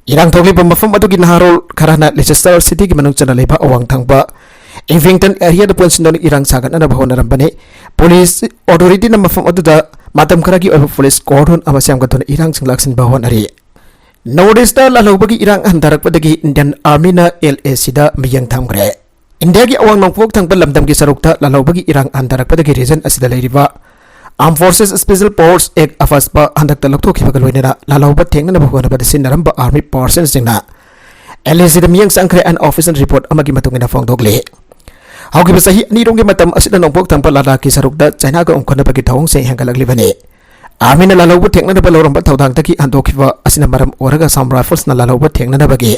ꯏꯔꯥꯡ ꯊꯣꯛꯂꯤꯕ ꯃꯐꯝ ꯑꯗꯨꯒꯤ ꯅꯍꯥꯔꯣꯜ ꯈꯔꯅ ꯂꯤꯁꯦꯁꯇꯔ ꯁꯤꯇꯤꯒꯤ ꯃꯅꯨꯡ ꯆꯟꯅ ꯂꯩꯕ ꯑꯋꯥꯡ ꯊꯪꯕ ꯏꯚꯤꯡꯇꯟ ꯑꯦꯔꯤꯌꯥꯗ ꯄꯨꯟꯁꯤꯟꯗꯨꯅ ꯏꯔꯥꯡ ꯁꯥꯒꯠꯅꯅꯕ ꯍꯣꯠꯅꯔꯝꯕꯅꯤ꯫ ꯄꯨꯂꯤꯁ ꯑꯣꯊꯣꯔꯤꯇꯤꯅ ꯃꯐꯝ ꯑꯗꯨꯗ ꯃꯇꯝ ꯈꯔꯒꯤ ꯑꯣꯏꯕ ꯄꯨꯂꯤꯁ ꯀꯣꯔꯗꯣꯟ ꯑꯃ ꯁꯦꯝꯒꯠꯇꯨꯅ ꯏꯔꯥꯡꯁꯤꯡ ꯂꯥꯛꯁꯤꯟꯕ ꯍꯣꯠꯅꯔꯤ꯫ ꯅꯣꯔꯠ ꯏꯁꯇ ꯂꯥꯜꯍꯧꯕꯒꯤ ꯏꯔꯥꯡ ꯍꯟꯊꯔꯛꯄꯗꯒꯤ ꯏꯟꯗꯤꯌꯟ ꯑꯥꯔꯃꯤꯅ ꯑꯦꯜ ꯑꯦ ꯁꯤꯗ ꯃꯤꯠꯌꯦꯡ ꯊꯝꯈ꯭ꯔꯦ꯫ ꯏꯟꯗꯤꯌꯥꯒꯤ ꯑꯋꯥꯡ ꯅꯣꯡꯄꯣꯛ ꯊꯪꯕ ꯂꯝꯗꯝꯒꯤ ꯁꯔꯨꯛꯇ ꯂꯥꯜꯍꯧꯕꯒꯤ ꯏꯔꯥꯡ ꯍꯟꯊꯔꯛꯄꯗꯒꯤ ꯔꯤꯖꯟ ꯑꯁꯤꯗ ꯂꯩꯔꯤꯕ Armed Forces Special Force Act, AFSPA, ꯍꯟꯗꯛꯇ ꯂꯧꯊꯣꯛꯈꯤꯕꯒ ꯂꯣꯏꯅꯅ ꯂꯥꯜꯍꯧꯕ ꯊꯦꯡꯅꯅꯕ ꯍꯣꯠꯅꯕꯗ ꯁꯤꯖꯤꯟꯅꯔꯝꯕ ꯑꯥꯔꯃꯤ ꯄꯥꯔꯁꯟꯁꯤꯡꯅ ꯑꯦꯜ ꯑꯦ ꯁꯤꯗ ꯃꯤꯠꯌꯦꯡ ꯆꯪꯈ꯭ꯔꯦ ꯍꯥꯏꯅ ꯑꯣꯐꯤꯁꯤꯌꯦꯜ ꯔꯤꯄꯣꯔꯠ ꯑꯃꯒꯤ ꯃꯇꯨꯡ ꯏꯟꯅ ꯐꯣꯡꯗꯣꯛꯂꯤ꯫ ꯍꯧꯈꯤꯕ ꯆꯍꯤ ꯑꯅꯤꯔꯣꯝꯒꯤ ꯃꯇꯝ ꯑꯁꯤꯗ ꯅꯣꯡꯄꯣꯛ ꯊꯪꯕ ꯂꯗꯥꯈꯀꯤ ꯁꯔꯨꯛꯇ ꯆꯥꯏꯅꯥꯒ ꯎꯪꯈꯠꯅꯕꯒꯤ ꯊꯧꯑꯣꯡꯁꯤꯡ ꯍꯦꯟꯒꯠꯂꯛꯂꯤꯕꯅꯤ꯫ ꯑꯥꯔꯃꯤꯅ ꯂꯥꯜꯍꯧꯕ ꯊꯦꯡꯅꯅꯕ ꯂꯧꯔꯝꯕ ꯊꯧꯗꯥꯡꯗꯒꯤ ꯍꯟꯗꯣꯛꯈꯤꯕ ꯑꯁꯤꯅ ꯃꯔꯝ ꯑꯣꯏꯔꯒ ꯑꯁꯥꯝ ꯔꯥꯏꯐꯜꯁꯅ ꯂꯥꯜꯍꯧꯕ ꯊꯦꯡꯅꯅꯕꯒꯤ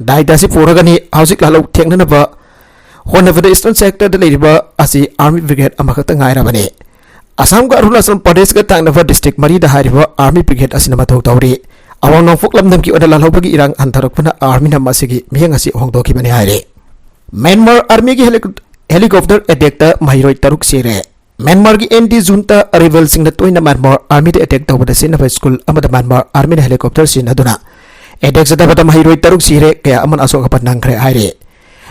ꯗꯥꯏꯇ ꯑꯁꯤ ꯄꯨꯔꯒꯅꯤ꯫ ꯍꯧꯖꯤꯛ ꯂꯥꯜꯍꯧ ꯊꯦꯡꯅꯅꯕ ꯍꯣꯠꯅꯕꯗ ꯏꯁꯇꯔꯟ ꯁꯦꯛꯇꯔꯗ ꯂꯩꯔꯤꯕ ꯑꯁꯤ ꯑꯥꯔꯃꯤ ꯕ꯭ꯔꯤꯒꯦꯗ ꯑꯃꯈꯛꯇ ꯉꯥꯏꯔꯕꯅꯤ꯫ ꯑꯁꯥꯝꯒ ꯑꯔꯨꯅꯥꯆꯜ ꯄ꯭ꯔꯗꯦꯁꯀ ꯊꯪꯅꯕ ꯗꯤꯁꯇ꯭ꯔꯤꯛ ꯃꯔꯤꯗ ꯍꯥꯏꯔꯤꯕ ꯑꯥꯔꯃꯤ ꯕ꯭ꯔꯤꯒꯦꯗ ꯑꯁꯤꯅ ꯃꯊꯧ ꯇꯧꯔꯤ꯫ ꯑꯋꯥꯡ ꯅꯣꯡꯄꯣꯛ ꯂꯝꯗꯝꯒꯤ ꯑꯣꯏꯅ ꯂꯥꯜꯍꯧꯕꯒꯤ ꯏꯔꯥꯡ ꯍꯟꯊꯔꯛꯄꯅ ꯑꯥꯔꯃꯤꯅ ꯃꯁꯤꯒꯤ ꯃꯤꯠꯌꯦꯡ ꯑꯁꯤ ꯍꯣꯡꯗꯣꯛꯈꯤꯕꯅꯤ ꯍꯥꯏꯔꯤ꯫ ꯃ꯭ꯌꯥꯟꯃꯥꯔ ꯑꯥꯔꯃꯤꯒꯤ ꯍꯦꯂꯤꯀꯣꯞ-, ꯍꯦꯂꯤꯀꯣꯞꯇꯔ ꯑꯦꯇꯦꯛꯇ ꯃꯍꯩꯔꯣꯏ ꯇꯔꯨꯛ ꯁꯤꯔꯦ꯫ ꯃ꯭ꯌꯥꯟꯃꯥꯔꯒꯤ ꯑꯦꯟꯇꯤ ꯖꯨꯟꯇꯥ ꯔꯦꯕꯦꯜꯁꯤꯡꯅ ꯇꯣꯏꯅ ꯃ꯭ꯌꯥꯟꯃꯥꯔ ꯑꯥꯔꯃꯤꯗ ꯑꯦꯇꯦꯛ ꯇꯧꯕꯗ ꯁꯤꯖꯤꯟꯅꯕ ꯁ꯭ꯀꯨꯜ ꯑꯃꯗ ꯃ꯭ꯌꯥꯟꯃꯥꯔ ꯑꯥꯔꯃꯤꯅ ꯍꯦꯂꯤꯀꯣꯞꯇꯔ ꯁꯤꯖꯤꯟꯅꯗꯨꯅ ꯑꯦꯇꯦꯛ ꯆꯠꯊꯕꯗ ꯃꯍꯩꯔꯣꯏ ꯇꯔꯨꯛ ꯁꯤꯔꯦ, ꯀꯌꯥ ꯑꯃꯅ ꯑꯁꯣꯛ ꯑꯄꯟ ꯅꯪꯈ꯭ꯔꯦ ꯍꯥꯏꯔꯤ꯫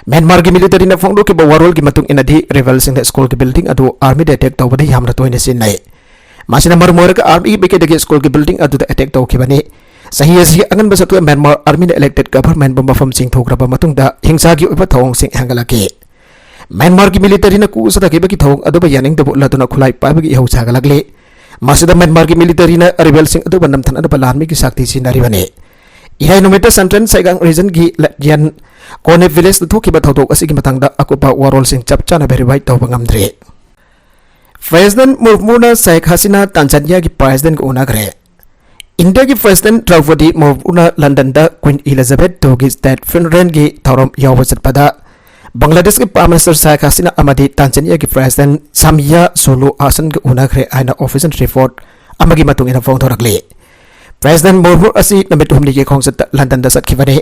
ꯃ꯭ꯌꯥꯟꯃꯥꯔꯒꯤ ꯃꯤꯂꯤꯇꯔꯤꯅ ꯐꯣꯡꯗꯣꯛꯈꯤꯕ ꯋꯥꯔꯣꯜꯒꯤ ꯃꯇꯨꯡ ꯏꯟꯅꯗꯤ, ꯔꯦꯕꯦꯜꯁꯤꯡꯅ ꯁ꯭ꯀꯨꯜꯒꯤ ꯕꯤꯜꯗꯤꯡ ꯑꯗꯨ ꯑꯥꯔꯃꯤꯗ ꯑꯦꯇꯦꯛ ꯇꯧꯕꯗ ꯌꯥꯝꯅ ꯇꯣꯏꯅ ꯁꯤꯖꯤꯟꯅꯩ꯫ ꯃꯁꯤꯅ ꯃꯔꯝ ꯑꯣꯏꯔꯒ ꯑꯥꯔꯃꯤꯒꯤ ꯃꯥꯏꯀꯩꯗꯒꯤ ꯁ꯭ꯀꯨꯜꯒꯤ ꯕꯤꯜꯗꯤꯡ ꯑꯗꯨꯗ ꯑꯦꯇꯦꯛ ꯇꯧꯈꯤꯕꯅꯤ꯫ ꯆꯍꯤ ꯑꯁꯤꯒꯤ ꯑꯉꯟꯕ ꯁꯛꯇꯨꯗ ꯃ꯭ꯌꯥꯟꯃꯥꯔ ꯑꯥꯔꯃꯤꯅ ꯏꯂꯦꯛꯇꯦꯗ ꯒꯚꯔꯟꯃꯦꯟꯕꯨ ꯃꯐꯝ ꯆꯤꯡꯊꯣꯛꯈ꯭ꯔꯕ ꯃꯇꯨꯡꯗ ꯍꯤꯡꯁꯥꯒꯤ ꯑꯣꯏꯕ ꯊꯧꯑꯣꯡꯁꯤꯡ ꯍꯦꯟꯒꯠꯂꯛꯈꯤ꯫ ꯃ꯭ꯌꯥꯟꯃꯥꯔꯒꯤ ꯃꯤꯂꯤꯇꯔꯤꯅ ꯀꯨ ꯆꯠꯊꯈꯤꯕꯒꯤ ꯊꯧꯑꯣꯡ ꯑꯗꯨꯕꯨ ꯌꯥꯅꯤꯡꯗꯕ ꯎꯠꯂꯗꯨꯅ ꯈꯨꯠꯂꯥꯏ ꯄꯥꯏꯕꯒꯤ ꯏꯍꯧ ꯁꯥꯒꯠꯂꯛꯂꯤ꯫ ꯃꯁꯤꯗ ꯃ꯭ꯌꯥꯟꯃꯥꯔꯒꯤ ꯃꯤꯂꯤꯇꯔꯤꯅ ꯔꯦꯕꯦꯜꯁꯤꯡ ꯑꯗꯨꯕꯨ ꯅꯝꯊꯅꯕ ꯂꯥꯟꯃꯤꯒꯤ ꯁꯛꯇꯤ ꯁꯤꯖꯤꯟꯅꯔꯤꯕꯅꯤ꯫ ꯏꯔꯥꯏ ꯅꯨꯃꯤꯠꯇ ꯁꯦꯟꯇ꯭ꯔꯦꯜ ꯁꯥꯏꯒꯥꯡ ꯔꯤꯖꯟꯒꯤ ꯂꯦꯠꯌꯥꯟ ꯀꯣꯅꯦ ꯚꯤꯂꯦꯖꯇ ꯊꯣꯛꯈꯤꯕ ꯊꯧꯗꯣꯛ ꯑꯁꯤꯒꯤ ꯃꯇꯥꯡꯗ ꯑꯀꯨꯞꯄ ꯋꯥꯔꯣꯜꯁꯤꯡ ꯆꯞ ꯆꯥꯅ ꯚꯦꯔꯤꯐꯥꯏ ꯇꯧꯕ ꯉꯝꯗ꯭ꯔꯤ꯫ ꯄ꯭ꯔꯦꯁꯤꯗꯦꯟꯠ ꯃꯨꯔꯃꯨꯅ ꯁꯦꯈ ꯍꯁꯤꯅꯥ ꯇꯥꯟꯖꯥꯅꯤꯌꯥꯒꯤ ꯄ꯭ꯔꯦꯁꯤꯗꯦꯟꯠꯒ ꯎꯅꯈ꯭ꯔꯦ꯫ ꯏꯟꯗꯤꯌꯥꯒꯤ ꯄ꯭ꯔꯦꯁꯤꯗꯦꯟꯠ ꯗ꯭ꯔꯧꯄꯗꯤ ꯃꯨꯔꯃꯨꯅ ꯂꯟꯗꯟꯗ ꯀ꯭ꯋꯤꯟ ꯏꯂꯤꯖꯥꯕꯦꯊ ꯇꯨꯒꯤ ꯁ꯭ꯇꯦꯠ ꯐ꯭ꯌꯨꯅꯔꯦꯜꯒꯤ ꯊꯧꯔꯝ ꯌꯥꯎꯕ ꯆꯠꯄꯗ ꯕꯪꯒ꯭ꯂꯥꯗꯦꯁꯀꯤ ꯄ꯭ꯔꯥꯏꯝ ꯃꯤꯅꯤꯁꯇꯔ ꯁꯦꯈ ꯍꯁꯤꯅꯥ ꯑꯃꯗꯤ ꯇꯥꯟꯖꯥꯅꯤꯌꯥꯒꯤ ꯄ꯭ꯔꯦꯁꯤꯗꯦꯟꯠ ꯁꯥꯃꯤꯌꯥ ꯁꯨꯂꯨ ꯍꯥꯁꯟꯒ ꯎꯅꯈ꯭ꯔꯦ ꯍꯥꯏꯅ ꯑꯣꯐꯤꯁꯤꯌꯦꯜ ꯔꯤꯄꯣꯔꯠ ꯑꯃꯒꯤ ꯃꯇꯨꯡ ꯏꯟꯅ ꯐꯣꯡꯗꯣꯔꯛꯂꯤ꯫ ꯄ꯭ꯔꯦꯁꯤꯗꯦꯟꯠ ꯃꯨꯔꯃꯨ ꯑꯁꯤ ꯅꯨꯃꯤꯠ ꯍꯨꯝꯅꯤꯒꯤ ꯈꯣꯡꯆꯠꯇ ꯂꯟꯗꯟꯗ ꯆꯠꯈꯤꯕꯅꯤ꯫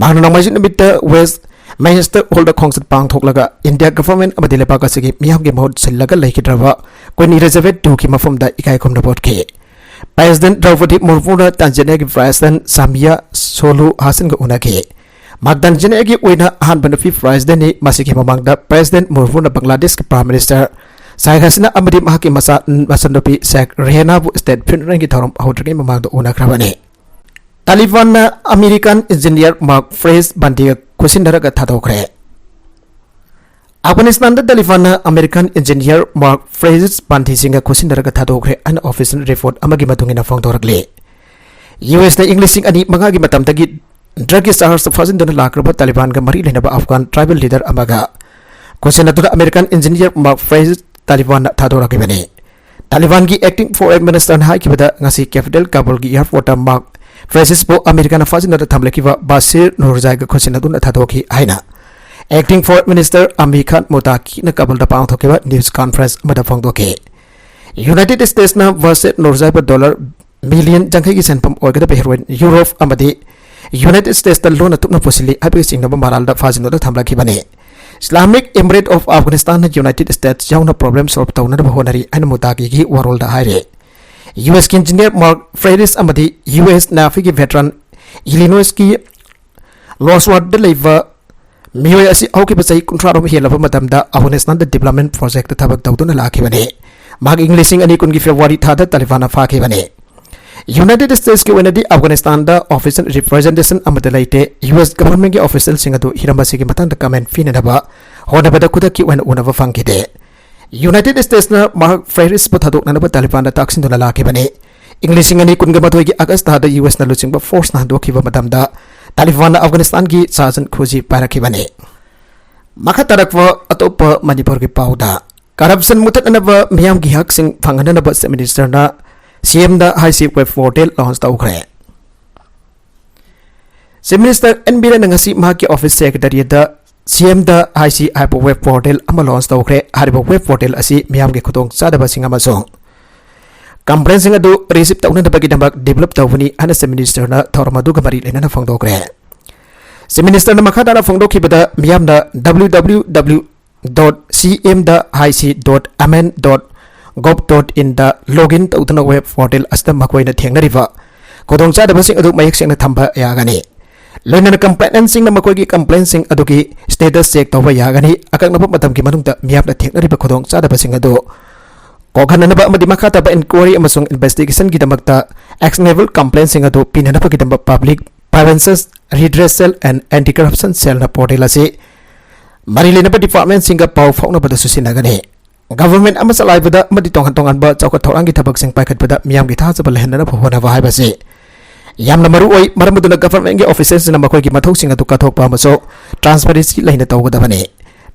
ꯃꯍꯥꯛꯅ ꯅꯣꯡꯃꯥꯏꯖꯤꯡ ꯅꯨꯃꯤꯠꯇ ꯋꯦꯁ꯭ꯠ ꯃꯤꯅꯤꯁꯇꯔ ꯍꯣꯜꯗ ꯈꯣꯡꯆꯠ ꯄꯥꯡꯊꯣꯛꯂꯒ ꯏꯟꯗꯤꯌꯥ ꯒꯚꯔꯟꯃꯦꯟꯠ ꯑꯃꯗꯤ ꯂꯩꯕꯥꯛ ꯑꯁꯤꯒꯤ ꯃꯤꯌꯥꯝꯒꯤ ꯃꯍꯨꯠ ꯁꯤꯜꯂꯒ ꯂꯩꯈꯤꯗ꯭ꯔꯕ ꯀ꯭ꯋꯤꯟ ꯏꯂꯤꯖꯥꯕꯦꯊ ꯇꯨꯒꯤ ꯃꯐꯝꯗ ꯏꯀꯥꯏ ꯈꯨꯝꯅꯕ ꯎꯠꯈꯤ꯫ ꯄ꯭ꯔꯦꯁꯤꯗꯦꯟꯠ ꯗ꯭ꯔꯧꯄꯗꯤ ꯃꯨꯔꯃꯨꯅ ꯇꯥꯟꯖꯥꯅꯤꯌꯥꯒꯤ ꯄ꯭ꯔꯦꯁꯤꯗꯦꯟꯠ ꯁꯥꯃꯤꯌꯥ ꯁꯣꯂꯨ ꯍꯥꯁꯟꯒ ꯎꯅꯈꯤ꯫ ꯃꯍꯥꯛ ꯇꯥꯟꯖꯥꯅꯤꯌꯥꯒꯤ ꯑꯣꯏꯅ ꯑꯍꯥꯟꯕ ꯅꯨꯄꯤ ꯄ꯭ꯔꯦꯁꯤꯗꯦꯟꯠꯅꯤ꯫ ꯃꯁꯤꯒꯤ ꯃꯃꯥꯡꯗ ꯄ꯭ꯔꯦꯁꯤꯗꯦꯟꯠ ꯃꯨꯔꯃꯨꯅ ꯕꯪꯒ꯭ꯂꯥꯗꯦꯁꯀꯤ ꯄ꯭ꯔꯥꯏꯝ ꯃꯤꯅꯤꯁꯇꯔ ꯁꯦꯈ ꯍꯁꯤꯅꯥ ꯑꯃꯗꯤ ꯃꯍꯥꯛꯀꯤ ꯃꯆꯥ, ꯃꯆꯟꯅꯨꯄꯤ ꯁꯦꯈ ꯔꯦꯍꯥꯅꯥꯕꯨ ꯁ꯭ꯇꯦꯠ ꯐ꯭ꯌꯨꯅꯔꯦꯜꯒꯤ ꯊꯧꯔꯝ ꯍꯧꯗ꯭ꯔꯤꯉꯩ ꯃꯃꯥꯡꯗ ꯎꯅꯈ꯭ꯔꯕꯅꯤ꯫ ꯇꯥꯂꯤꯕꯥꯟꯅ ꯑꯃꯦꯔꯤꯀꯥꯟ ꯏꯟꯖꯤꯅꯤꯌꯔ ꯃꯥꯔꯛ ꯐ꯭ꯔꯦꯖ ꯕꯟꯗꯤꯒ ꯈꯨꯠꯁꯤꯟꯅꯔꯒ ꯊꯥꯗꯣꯛꯈ꯭ꯔꯦ꯫ ꯑꯐꯒꯥꯅꯤꯁꯇꯥꯟꯗ ꯇꯥꯂꯤꯕꯥꯟꯅ ꯑꯃꯦꯔꯤꯀꯥꯟ ꯏꯟꯖꯤꯅꯤꯌꯔ ꯃꯥꯔꯛ ꯐ꯭ꯔꯦꯖ ꯕꯟꯗꯤꯁꯤꯡꯒ ꯈꯨꯠꯁꯤꯟꯅꯔꯒ ꯊꯥꯗꯣꯛꯈ꯭ꯔꯦ ꯍꯥꯏꯅ ꯑꯣꯐꯤꯁꯤꯌꯦꯜ ꯔꯤꯄꯣꯔꯠ ꯑꯃꯒꯤ ꯃꯇꯨꯡ ꯏꯟꯅ ꯐꯣꯡꯗꯣꯔꯛꯂꯤ꯫ ꯌꯨ ꯑꯦꯁꯅ ꯏꯪ ꯂꯤꯁꯤꯡ ꯑꯅꯤ ꯃꯉꯥꯒꯤ ꯃꯇꯝꯗꯒꯤ ꯗ꯭ꯔꯒꯀꯤ ꯆꯥꯔꯖꯇ ꯐꯥꯖꯤꯟꯗꯨꯅ ꯂꯥꯛꯈ꯭ꯔꯕ ꯇꯥꯂꯤꯕꯥꯟꯒ ꯃꯔꯤ ꯂꯩꯅꯕ ꯑꯐꯒꯥꯟ ꯇ꯭ꯔꯥꯏꯕꯦꯜ ꯂꯤꯗꯔ ꯑꯃꯒ ꯈꯨꯠꯁꯤꯟꯅꯗꯨꯅ ꯑꯃꯦꯔꯤꯀꯥꯟ ꯏꯟꯖꯤꯅꯤꯌꯔ ꯃꯥꯔꯛ ꯐ꯭ꯔꯦꯖ ꯇꯥꯂꯤꯕꯥꯟꯅ ꯊꯥꯗꯣꯔꯛꯈꯤꯕꯅꯤ꯫ ꯇꯥꯂꯤꯕꯥꯟꯒꯤ acting foreign ministerꯅ ꯍꯥꯏꯈꯤꯕꯗ, ꯉꯁꯤ capital ꯀꯥꯕꯨꯜꯒꯤ airportꯇ ꯃꯍꯥꯛ ꯐ꯭ꯔꯥꯟꯁꯤꯁꯄꯨ ꯑꯃꯦꯔꯤꯀꯥꯅ ꯐꯥꯖꯤꯟꯗꯨꯅ ꯊꯝꯂꯛꯈꯤꯕ ꯕꯥꯁꯤꯔ ꯅꯨꯔꯖꯥꯏꯒ ꯈꯨꯠꯁꯤꯟꯅꯗꯨꯅ ꯊꯥꯗꯣꯛꯈꯤ ꯍꯥꯏꯅ acting foreign minister ꯑꯃꯤ ꯈꯥꯟ ꯃꯨꯇꯥꯀꯤꯅ ꯀꯥꯕꯨꯜꯗ ꯄꯥꯡꯊꯣꯛꯈꯤꯕ news conference ꯑꯃꯗ ꯐꯣꯡꯗꯣꯛꯈꯤ꯫ ꯌꯨꯅꯥꯏꯇꯦꯗ ꯁ꯭ꯇꯦꯠꯁꯅ ꯕꯥꯁꯤꯔ ꯅꯨꯔꯖꯥꯏꯕꯨ ꯗꯣꯂꯔ ꯃꯤꯂꯤꯌꯟ ꯌꯥꯡꯈꯩꯒꯤ ꯁꯦꯟꯐꯝ ꯑꯣꯏꯒꯗꯕ heroin ꯌꯨꯔꯣꯞ ꯑꯃꯗꯤ ꯌꯨꯅꯥꯏꯇꯦꯗ ꯁ꯭ꯇꯦꯠꯁꯇ ꯂꯣꯟꯅ ꯇꯨꯞꯅ ꯄꯨꯁꯤꯜꯂꯤ ꯍꯥꯏꯕꯒꯤ ꯆꯤꯡꯅꯕ ꯃꯔꯥꯜꯗ ꯐꯥꯖꯤꯟꯗꯨꯅ ꯊꯝꯂꯛꯈꯤꯕꯅꯤ꯫ Islamic Emirate of Afghanistanꯅ ꯌꯨꯅꯥꯏꯇꯦꯗ ꯁ꯭ꯇꯦꯠꯁ ꯌꯥꯎꯅ problem solve ꯇꯧꯅꯅꯕ ꯍꯣꯠꯅꯔꯤ ꯍꯥꯏꯅ ꯃꯨꯇꯥꯀꯤꯒꯤ ꯋꯥꯔꯣꯜꯗ ꯍꯥꯏꯔꯤ꯫ ꯌꯨ ꯑꯦꯁꯀꯤ engineer Mark Ferris ꯑꯃꯗꯤ ꯌꯨ ꯑꯦꯁ Navyꯒꯤ veteran ꯏꯂꯤꯅꯣꯏꯁꯀꯤ ꯂꯣꯁꯋꯥꯔꯗ ꯂꯩꯕ ꯃꯤꯑꯣꯏ ꯑꯁꯤ ꯍꯧꯈꯤꯕ ꯆꯍꯤ ꯀꯨꯟꯊ꯭ꯔꯥꯔꯣꯝ ꯍꯦꯜꯂꯕ ꯃꯇꯝꯗ ꯑꯐꯒꯥꯅꯤꯁꯇꯥꯟꯗ development projectꯇ ꯊꯕꯛ ꯇꯧꯗꯨꯅ ꯂꯥꯛꯈꯤꯕꯅꯤ꯫ ꯃꯍꯥꯛ ꯏꯪ ꯂꯤꯁꯤꯡ ꯑꯅꯤ ꯀꯨꯟꯒꯤ ꯐꯦꯕ꯭ꯔꯨꯋꯥꯔꯤ ꯊꯥꯗ ꯇꯥꯂꯤꯕꯥꯟꯅ ꯐꯥꯈꯤꯕꯅꯤ꯫ ꯌꯨꯅꯥꯏꯇꯦꯗ ꯁ꯭ꯇꯦꯠꯁꯀꯤ ꯑꯣꯏꯅꯗꯤ ꯑꯐꯒꯥꯅꯤꯁꯇꯥꯟꯗ official representation ꯑꯃꯠꯇ ꯂꯩꯇꯦ꯫ ꯌꯨ ꯑꯦꯁ governmentꯀꯤ officialꯁꯤꯡ ꯑꯗꯨ ꯍꯤꯔꯝ ꯑꯁꯤꯒꯤ ꯃꯇꯥꯡꯗ comment ꯄꯤꯅꯅꯕ ꯍꯣꯠꯅꯕꯗ ꯈꯨꯗꯛꯀꯤ ꯑꯣꯏꯅ ꯎꯅꯕ ꯐꯪꯈꯤꯗꯦ꯫ ꯌꯨꯅꯥꯏꯇꯦꯗ ꯁ꯭ꯇꯦꯠꯁꯅ ꯃꯍꯥꯛ ꯐꯦꯔꯤꯁꯄꯨ ꯊꯥꯗꯣꯛꯅꯅꯕ ꯇꯥꯂꯤꯕꯥꯟꯗ ꯇꯥꯛꯁꯤꯟꯗꯨꯅ ꯂꯥꯛꯈꯤꯕꯅꯤ꯫ ꯏꯪ ꯂꯤꯁꯤꯡ ꯑꯅꯤ ꯀꯨꯟꯒ ꯃꯥꯊꯣꯏꯒꯤ ꯑꯥꯒꯁ ꯊꯥꯗ ꯌꯨ ꯑꯦꯁꯅ ꯂꯨꯆꯤꯡꯕ forceꯅ ꯍꯟꯗꯣꯛꯈꯤꯕ ꯃꯇꯝꯗ ꯇꯥꯂꯤꯕꯥꯟꯅ ꯑꯐꯒꯥꯅꯤꯁꯇꯥꯟꯒꯤ ꯁꯥꯁꯟ ꯈꯨꯖꯤ ꯄꯥꯏꯔꯛꯈꯤꯕꯅꯤ꯫ ꯃꯈꯥ ꯇꯥꯔꯛꯄ ꯑꯇꯣꯞꯄ ꯃꯅꯤꯄꯨꯔꯒꯤ ꯄꯥꯎꯗ, corruption ꯃꯨꯊꯠꯅꯅꯕ, ꯃꯤꯌꯥꯝꯒꯤ ꯍꯛꯁꯤꯡ ꯐꯪꯍꯟꯅꯅꯕ Chief Ministerꯅ ꯁꯤ ꯑꯦꯝꯗ ꯍꯥꯏꯁꯤ web portal launch ꯇꯧꯈ꯭ꯔꯦ꯫ Chief Minister ꯑꯦꯟ ꯕꯤꯔꯦꯟꯅ ꯉꯁꯤ ꯃꯍꯥꯛꯀꯤ office secretariatꯇ ꯁꯤ ꯑꯦꯝꯗ ꯍꯥꯏꯁꯤ ꯍꯥꯏꯕ web portal ꯑꯃ launch ꯇꯧꯈ꯭ꯔꯦ꯫ ꯍꯥꯏꯔꯤꯕ web portal ꯑꯁꯤ ꯃꯤꯌꯥꯝꯒꯤ ꯈꯨꯗꯣꯡꯆꯥꯗꯕꯁꯤꯡ ꯑꯃꯁꯨꯡ complaintꯁꯤꯡ ꯑꯗꯨ receive ꯇꯧꯅꯅꯕꯒꯤꯗꯃꯛ develop ꯇꯧꯕꯅꯤ ꯍꯥꯏꯅ Chief Ministerꯅ ꯊꯧꯔꯝ ꯑꯗꯨꯒ ꯃꯔꯤ ꯂꯩꯅꯅ ꯐꯣꯡꯗꯣꯛꯈ꯭ꯔꯦ꯫ Chief Ministerꯅ ꯃꯈꯥ ꯇꯥꯅ ꯐꯣꯡꯗꯣꯛꯈꯤꯕꯗ, ꯃꯤꯌꯥꯝꯅ W W W dot C M dot I C dot M N dot gov dot inꯗ login ꯇꯧꯗꯨꯅ web portal ꯑꯁꯤꯗ ꯃꯈꯣꯏꯅ ꯊꯦꯡꯅꯔꯤꯕ ꯈꯨꯗꯣꯡꯆꯥꯗꯕꯁꯤꯡ ꯑꯗꯨ ꯃꯌꯦꯛ ꯁꯦꯡꯅ ꯊꯝꯕ ꯌꯥꯒꯅꯤ꯫ ꯂꯣꯏꯅꯅ complainantꯁꯤꯡꯅ ꯃꯈꯣꯏꯒꯤ complaintꯁꯤꯡ ꯑꯗꯨꯒꯤ status check ꯇꯧꯕ ꯌꯥꯒꯅꯤ꯫ ꯑꯀꯛꯅꯕ ꯃꯇꯝꯒꯤ ꯃꯅꯨꯡꯗ ꯃꯤꯌꯥꯝꯅ ꯊꯦꯡꯅꯔꯤꯕ ꯈꯨꯗꯣꯡꯆꯥꯗꯕꯁꯤꯡ ꯑꯗꯨ ꯀꯣꯛꯍꯟꯅꯅꯕ ꯑꯃꯗꯤ ꯃꯈꯥ ꯇꯥꯕ inquiry ꯑꯃꯁꯨꯡ investigationꯒꯤꯗꯃꯛꯇ actionable complaintꯁꯤꯡ ꯑꯗꯨ ꯄꯤꯅꯅꯕꯒꯤꯗꯃꯛ Public Grievances Redressal and Anti-Corruption Cellꯅ portal ꯑꯁꯤ ꯃꯔꯤ ꯂꯩꯅꯕ departmentꯁꯤꯡꯒ ꯄꯥꯎ ꯐꯥꯎꯅꯕꯗꯁꯨ ꯁꯤꯖꯤꯟꯅꯒꯅꯤ꯫ Government ꯑꯃ ꯆꯂꯥꯏꯕꯗ ꯑꯃꯗꯤ ꯇꯣꯉꯥꯟ ꯇꯣꯉꯥꯟꯕ ꯆꯥꯎꯈꯠ ꯊꯧꯔꯥꯡꯒꯤ ꯊꯕꯛꯁꯤꯡ ꯄꯥꯏꯈꯠꯄꯗ ꯃꯤꯌꯥꯝꯒꯤ ꯊꯥꯖꯕ ꯂꯩꯍꯟꯅꯅꯕ ꯍꯣꯠꯅꯕ ꯍꯥꯏꯕꯁꯤ ꯌꯥꯝꯅ ꯃꯔꯨ ꯑꯣꯏ꯫ ꯃꯔꯝ ꯑꯗꯨꯅ governmentꯀꯤ officialꯁꯤꯡꯅ ꯃꯈꯣꯏꯒꯤ ꯃꯊꯧꯁꯤꯡ ꯑꯗꯨ ꯀꯠꯊꯣꯛꯄ ꯑꯃꯁꯨꯡ transparency ꯂꯩꯅ ꯇꯧꯒꯗꯕꯅꯤ꯫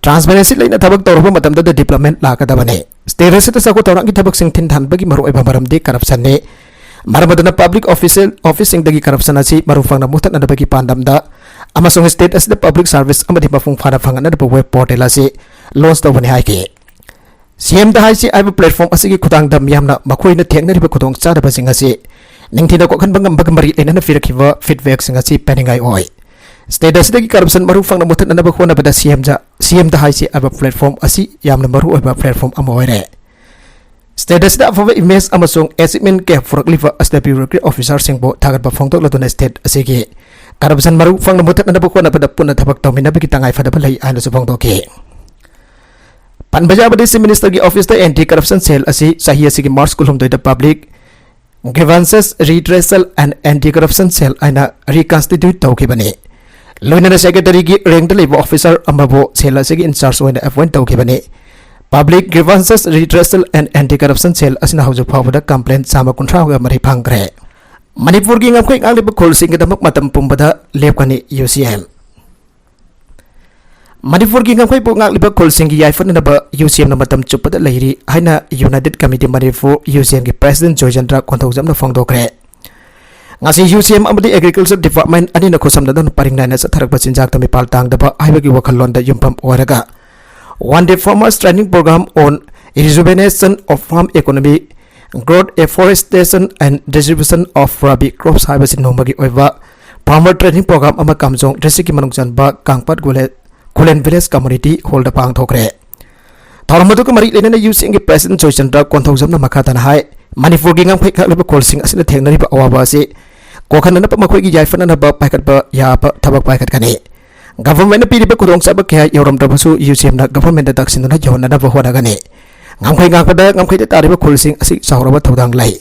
Transparency ꯂꯩꯅ ꯊꯕꯛ ꯇꯧꯔꯕ ꯃꯇꯝꯗ development ꯂꯥꯛꯀꯗꯕꯅꯤ꯫ State ꯑꯁꯤꯗ ꯆꯥꯎꯈꯠ ꯊꯧꯔꯥꯡꯒꯤ ꯊꯕꯛꯁꯤꯡ ꯊꯤꯟꯊꯍꯟꯕꯒꯤ ꯃꯔꯨꯑꯣꯏꯕ ꯃꯔꯝꯗꯤ corruptionꯅꯤ꯫ ꯃꯔꯝ ꯑꯗꯨꯅ public official officeꯁꯤꯡꯗꯒꯤ corruption ꯑꯁꯤ ꯃꯔꯨ ꯐꯪꯅ ꯃꯨꯊꯠꯅꯅꯕꯒꯤ ꯄꯥꯟꯗꯝꯗ ꯑꯃꯁꯨꯡ state ꯑꯁꯤꯗ public service ꯑꯃꯗꯤ ꯃꯄꯨꯡ ꯐꯥꯅ ꯐꯪꯍꯟꯅꯕ web portal ꯑꯁꯤ launch ꯇꯧꯕꯅꯤ ꯍꯥꯏꯈꯤ꯫ ꯁꯤꯑꯦꯝꯗ ꯍꯥꯏꯁꯤ ꯍꯥꯏꯕ platform ꯑꯁꯤꯒꯤ ꯈꯨꯊꯥꯡꯗ ꯃꯤꯌꯥꯝꯅ ꯃꯈꯣꯏꯅ ꯊꯦꯡꯅꯔꯤꯕ ꯈꯨꯗꯣꯡꯆꯥꯗꯕꯁꯤꯡ ꯑꯁꯤ ꯅꯤꯡꯊꯤꯅ ꯀꯣꯛꯍꯟꯕ ꯉꯝꯕꯒ ꯃꯔꯤ ꯂꯩꯅꯅ ꯄꯤꯔꯛꯈꯤꯕ feedbackꯁꯤꯡ ꯑꯁꯤ ꯄꯦꯟꯅꯤꯡꯉꯥꯏ ꯑꯣꯏ꯫ State ꯑꯁꯤꯗꯒꯤ corruption ꯃꯔꯨ ꯐꯪꯅ ꯃꯨꯊꯠꯅꯅꯕ ꯍꯣꯠꯅꯕꯗ ꯁꯤꯑꯦꯝꯗ ꯁꯤꯑꯦꯝꯗ ꯍꯥꯏꯁꯤ ꯍꯥꯏꯕ platform ꯑꯁꯤ ꯌꯥꯝꯅ ꯃꯔꯨ ꯑꯣꯏꯕ platform ꯑꯃ ꯑꯣꯏꯔꯦ꯫ State ꯑꯁꯤꯗ ꯑꯐꯕ image ꯑꯃꯁꯨꯡ achievement ꯀꯌꯥ ꯄꯨꯔꯛꯂꯤꯕ ꯑꯁꯤꯗ bureaucratic officerꯁꯤꯡꯕꯨ ꯊꯥꯒꯠꯄ ꯐꯣꯡꯗꯣꯛꯂꯗꯨꯅ state ꯑꯁꯤꯒꯤ corruption ꯃꯔꯨ ꯐꯪꯅ ꯃꯨꯊꯠꯅꯅꯕ ꯍꯣꯠꯅꯕꯗ ꯄꯨꯟꯅ ꯊꯕꯛ ꯇꯧꯃꯤꯟꯅꯕꯒꯤ ꯇꯉꯥꯏꯐꯗꯕ ꯂꯩ ꯍꯥꯏꯅꯁꯨ ꯐꯣꯡꯗꯣꯛꯈꯤ꯫ ꯄꯟꯕ ꯌꯥꯕꯗꯤ, Chief Ministerꯒꯤ officeꯇ anti corruption cell ꯑꯁꯤ ꯆꯍꯤ ꯑꯁꯤꯒꯤ March ꯀꯨꯟꯍꯨꯝꯗꯣꯏꯗ public grievances redressal and anti corruption cell ꯍꯥꯏꯅ reconstitute ꯇꯧꯈꯤꯕꯅꯤ꯫ ꯂꯣꯏꯅꯅ secretaryꯒꯤ rankꯇ ꯂꯩꯕ officer ꯑꯃꯕꯨ cell ꯑꯁꯤꯒꯤ in charge ꯑꯣꯏꯅ appoint ꯇꯧꯈꯤꯕꯅꯤ꯫ Public grievances redressal and anti corruption cell ꯑꯁꯤꯅ ꯍꯧꯖꯤꯛ ꯐꯥꯎꯕꯗ complaint ꯆꯥꯝꯃ ꯀꯨꯟꯊ꯭ꯔꯥꯒ ꯃꯔꯤ ꯐꯪꯈ꯭ꯔꯦ꯫ ꯃꯅꯤꯄꯨꯔꯒꯤ ꯉꯝꯈꯩ ꯉꯥꯛꯂꯤꯕ ꯈꯨꯜꯁꯤꯡꯒꯤꯗꯃꯛ ꯃꯇꯝ ꯄꯨꯝꯕꯗ ꯂꯦꯞꯀꯅꯤ UCM꯫ ꯃꯅꯤꯄꯨꯔꯒꯤ ꯉꯝꯈꯩꯕꯨ ꯉꯥꯛꯂꯤꯕ ꯈꯨꯜꯁꯤꯡꯒꯤ ꯌꯥꯏꯐꯅꯅꯕ UCMꯅ ꯃꯇꯝ ꯆꯨꯞꯄꯗ ꯂꯩꯔꯤ ꯍꯥꯏꯅ United Committee Manipur UCMꯒꯤ president Joychandra ꯀꯣꯟꯊꯧꯖꯝꯅ ꯐꯣꯡꯗꯣꯛꯈ꯭ꯔꯦ꯫ ꯉꯁꯤ UCM ꯑꯃꯗꯤ Agriculture Department ꯑꯅꯤꯅ ꯈꯨꯠꯁꯝꯅꯗꯨꯅ ꯄꯔꯤꯡ ꯅꯥꯏꯅ ꯆꯠꯊꯔꯛꯄ ꯆꯤꯟꯖꯥꯛꯇ ꯃꯤꯄꯥꯜ ꯇꯥꯡꯗꯕ ꯍꯥꯏꯕꯒꯤ ꯋꯥꯈꯜꯂꯣꯟꯗ ꯌꯨꯝꯐꯝ ꯑꯣꯏꯔꯒ One Day Farmers Training Program on Rejuvenation of Farm Economy, Growth, Afforestation and Distribution of Rabi Crops ꯍꯥꯏꯕꯁꯤ ꯅꯣꯡꯃꯒꯤ ꯑꯣꯏꯕ farmer training program ꯑꯃ ꯀꯥꯝꯖꯣꯡ districtꯀꯤ ꯃꯅꯨꯡ ꯆꯟꯕ ꯀꯥꯡꯄꯠ ꯈꯨꯂꯦꯟ village community hallꯗ ꯄꯥꯡꯊꯣꯛꯈ꯭ꯔꯦ꯫ ꯊꯧꯔꯝ ꯑꯗꯨꯒ ꯃꯔꯤ ꯂꯩꯅꯅ UCMꯒꯤ president ꯖꯣꯏꯆꯟꯗ꯭ꯔ ꯀꯣꯟꯊꯧꯖꯝꯅ ꯃꯈꯥ ꯇꯥꯅ ꯍꯥꯏ, ꯃꯅꯤꯄꯨꯔꯒꯤ ꯉꯝꯈꯩ ꯉꯥꯛꯂꯤꯕ ꯈꯨꯜꯁꯤꯡ ꯑꯁꯤꯅ ꯊꯦꯡꯅꯔꯤꯕ ꯑꯋꯥꯕ ꯑꯁꯤ ꯀꯣꯛꯍꯟꯅꯅꯕ ꯃꯈꯣꯏꯒꯤ ꯌꯥꯏꯐꯅꯅꯕ ꯄꯥꯏꯈꯠꯄ ꯌꯥꯕ ꯊꯕꯛ ꯄꯥꯏꯈꯠꯀꯅꯤ꯫ Governmentꯅ ꯄꯤꯔꯤꯕ ꯈꯨꯗꯣꯡꯆꯥꯕ ꯀꯌꯥ ꯌꯧꯔꯝꯗ꯭ꯔꯕꯁꯨ UCMꯅ governmentꯇ ꯇꯛꯁꯤꯟꯗꯨꯅ ꯌꯧꯍꯟꯅꯅꯕ ꯍꯣꯠꯅꯒꯅꯤ꯫ ꯉꯝꯈꯩ ꯉꯥꯛꯄꯗ ꯉꯝꯈꯩꯗ ꯇꯥꯔꯤꯕ ꯈꯨꯜꯁꯤꯡ ꯑꯁꯤ ꯆꯥꯎꯔꯕ ꯊꯧꯗꯥꯡ ꯂꯩ꯫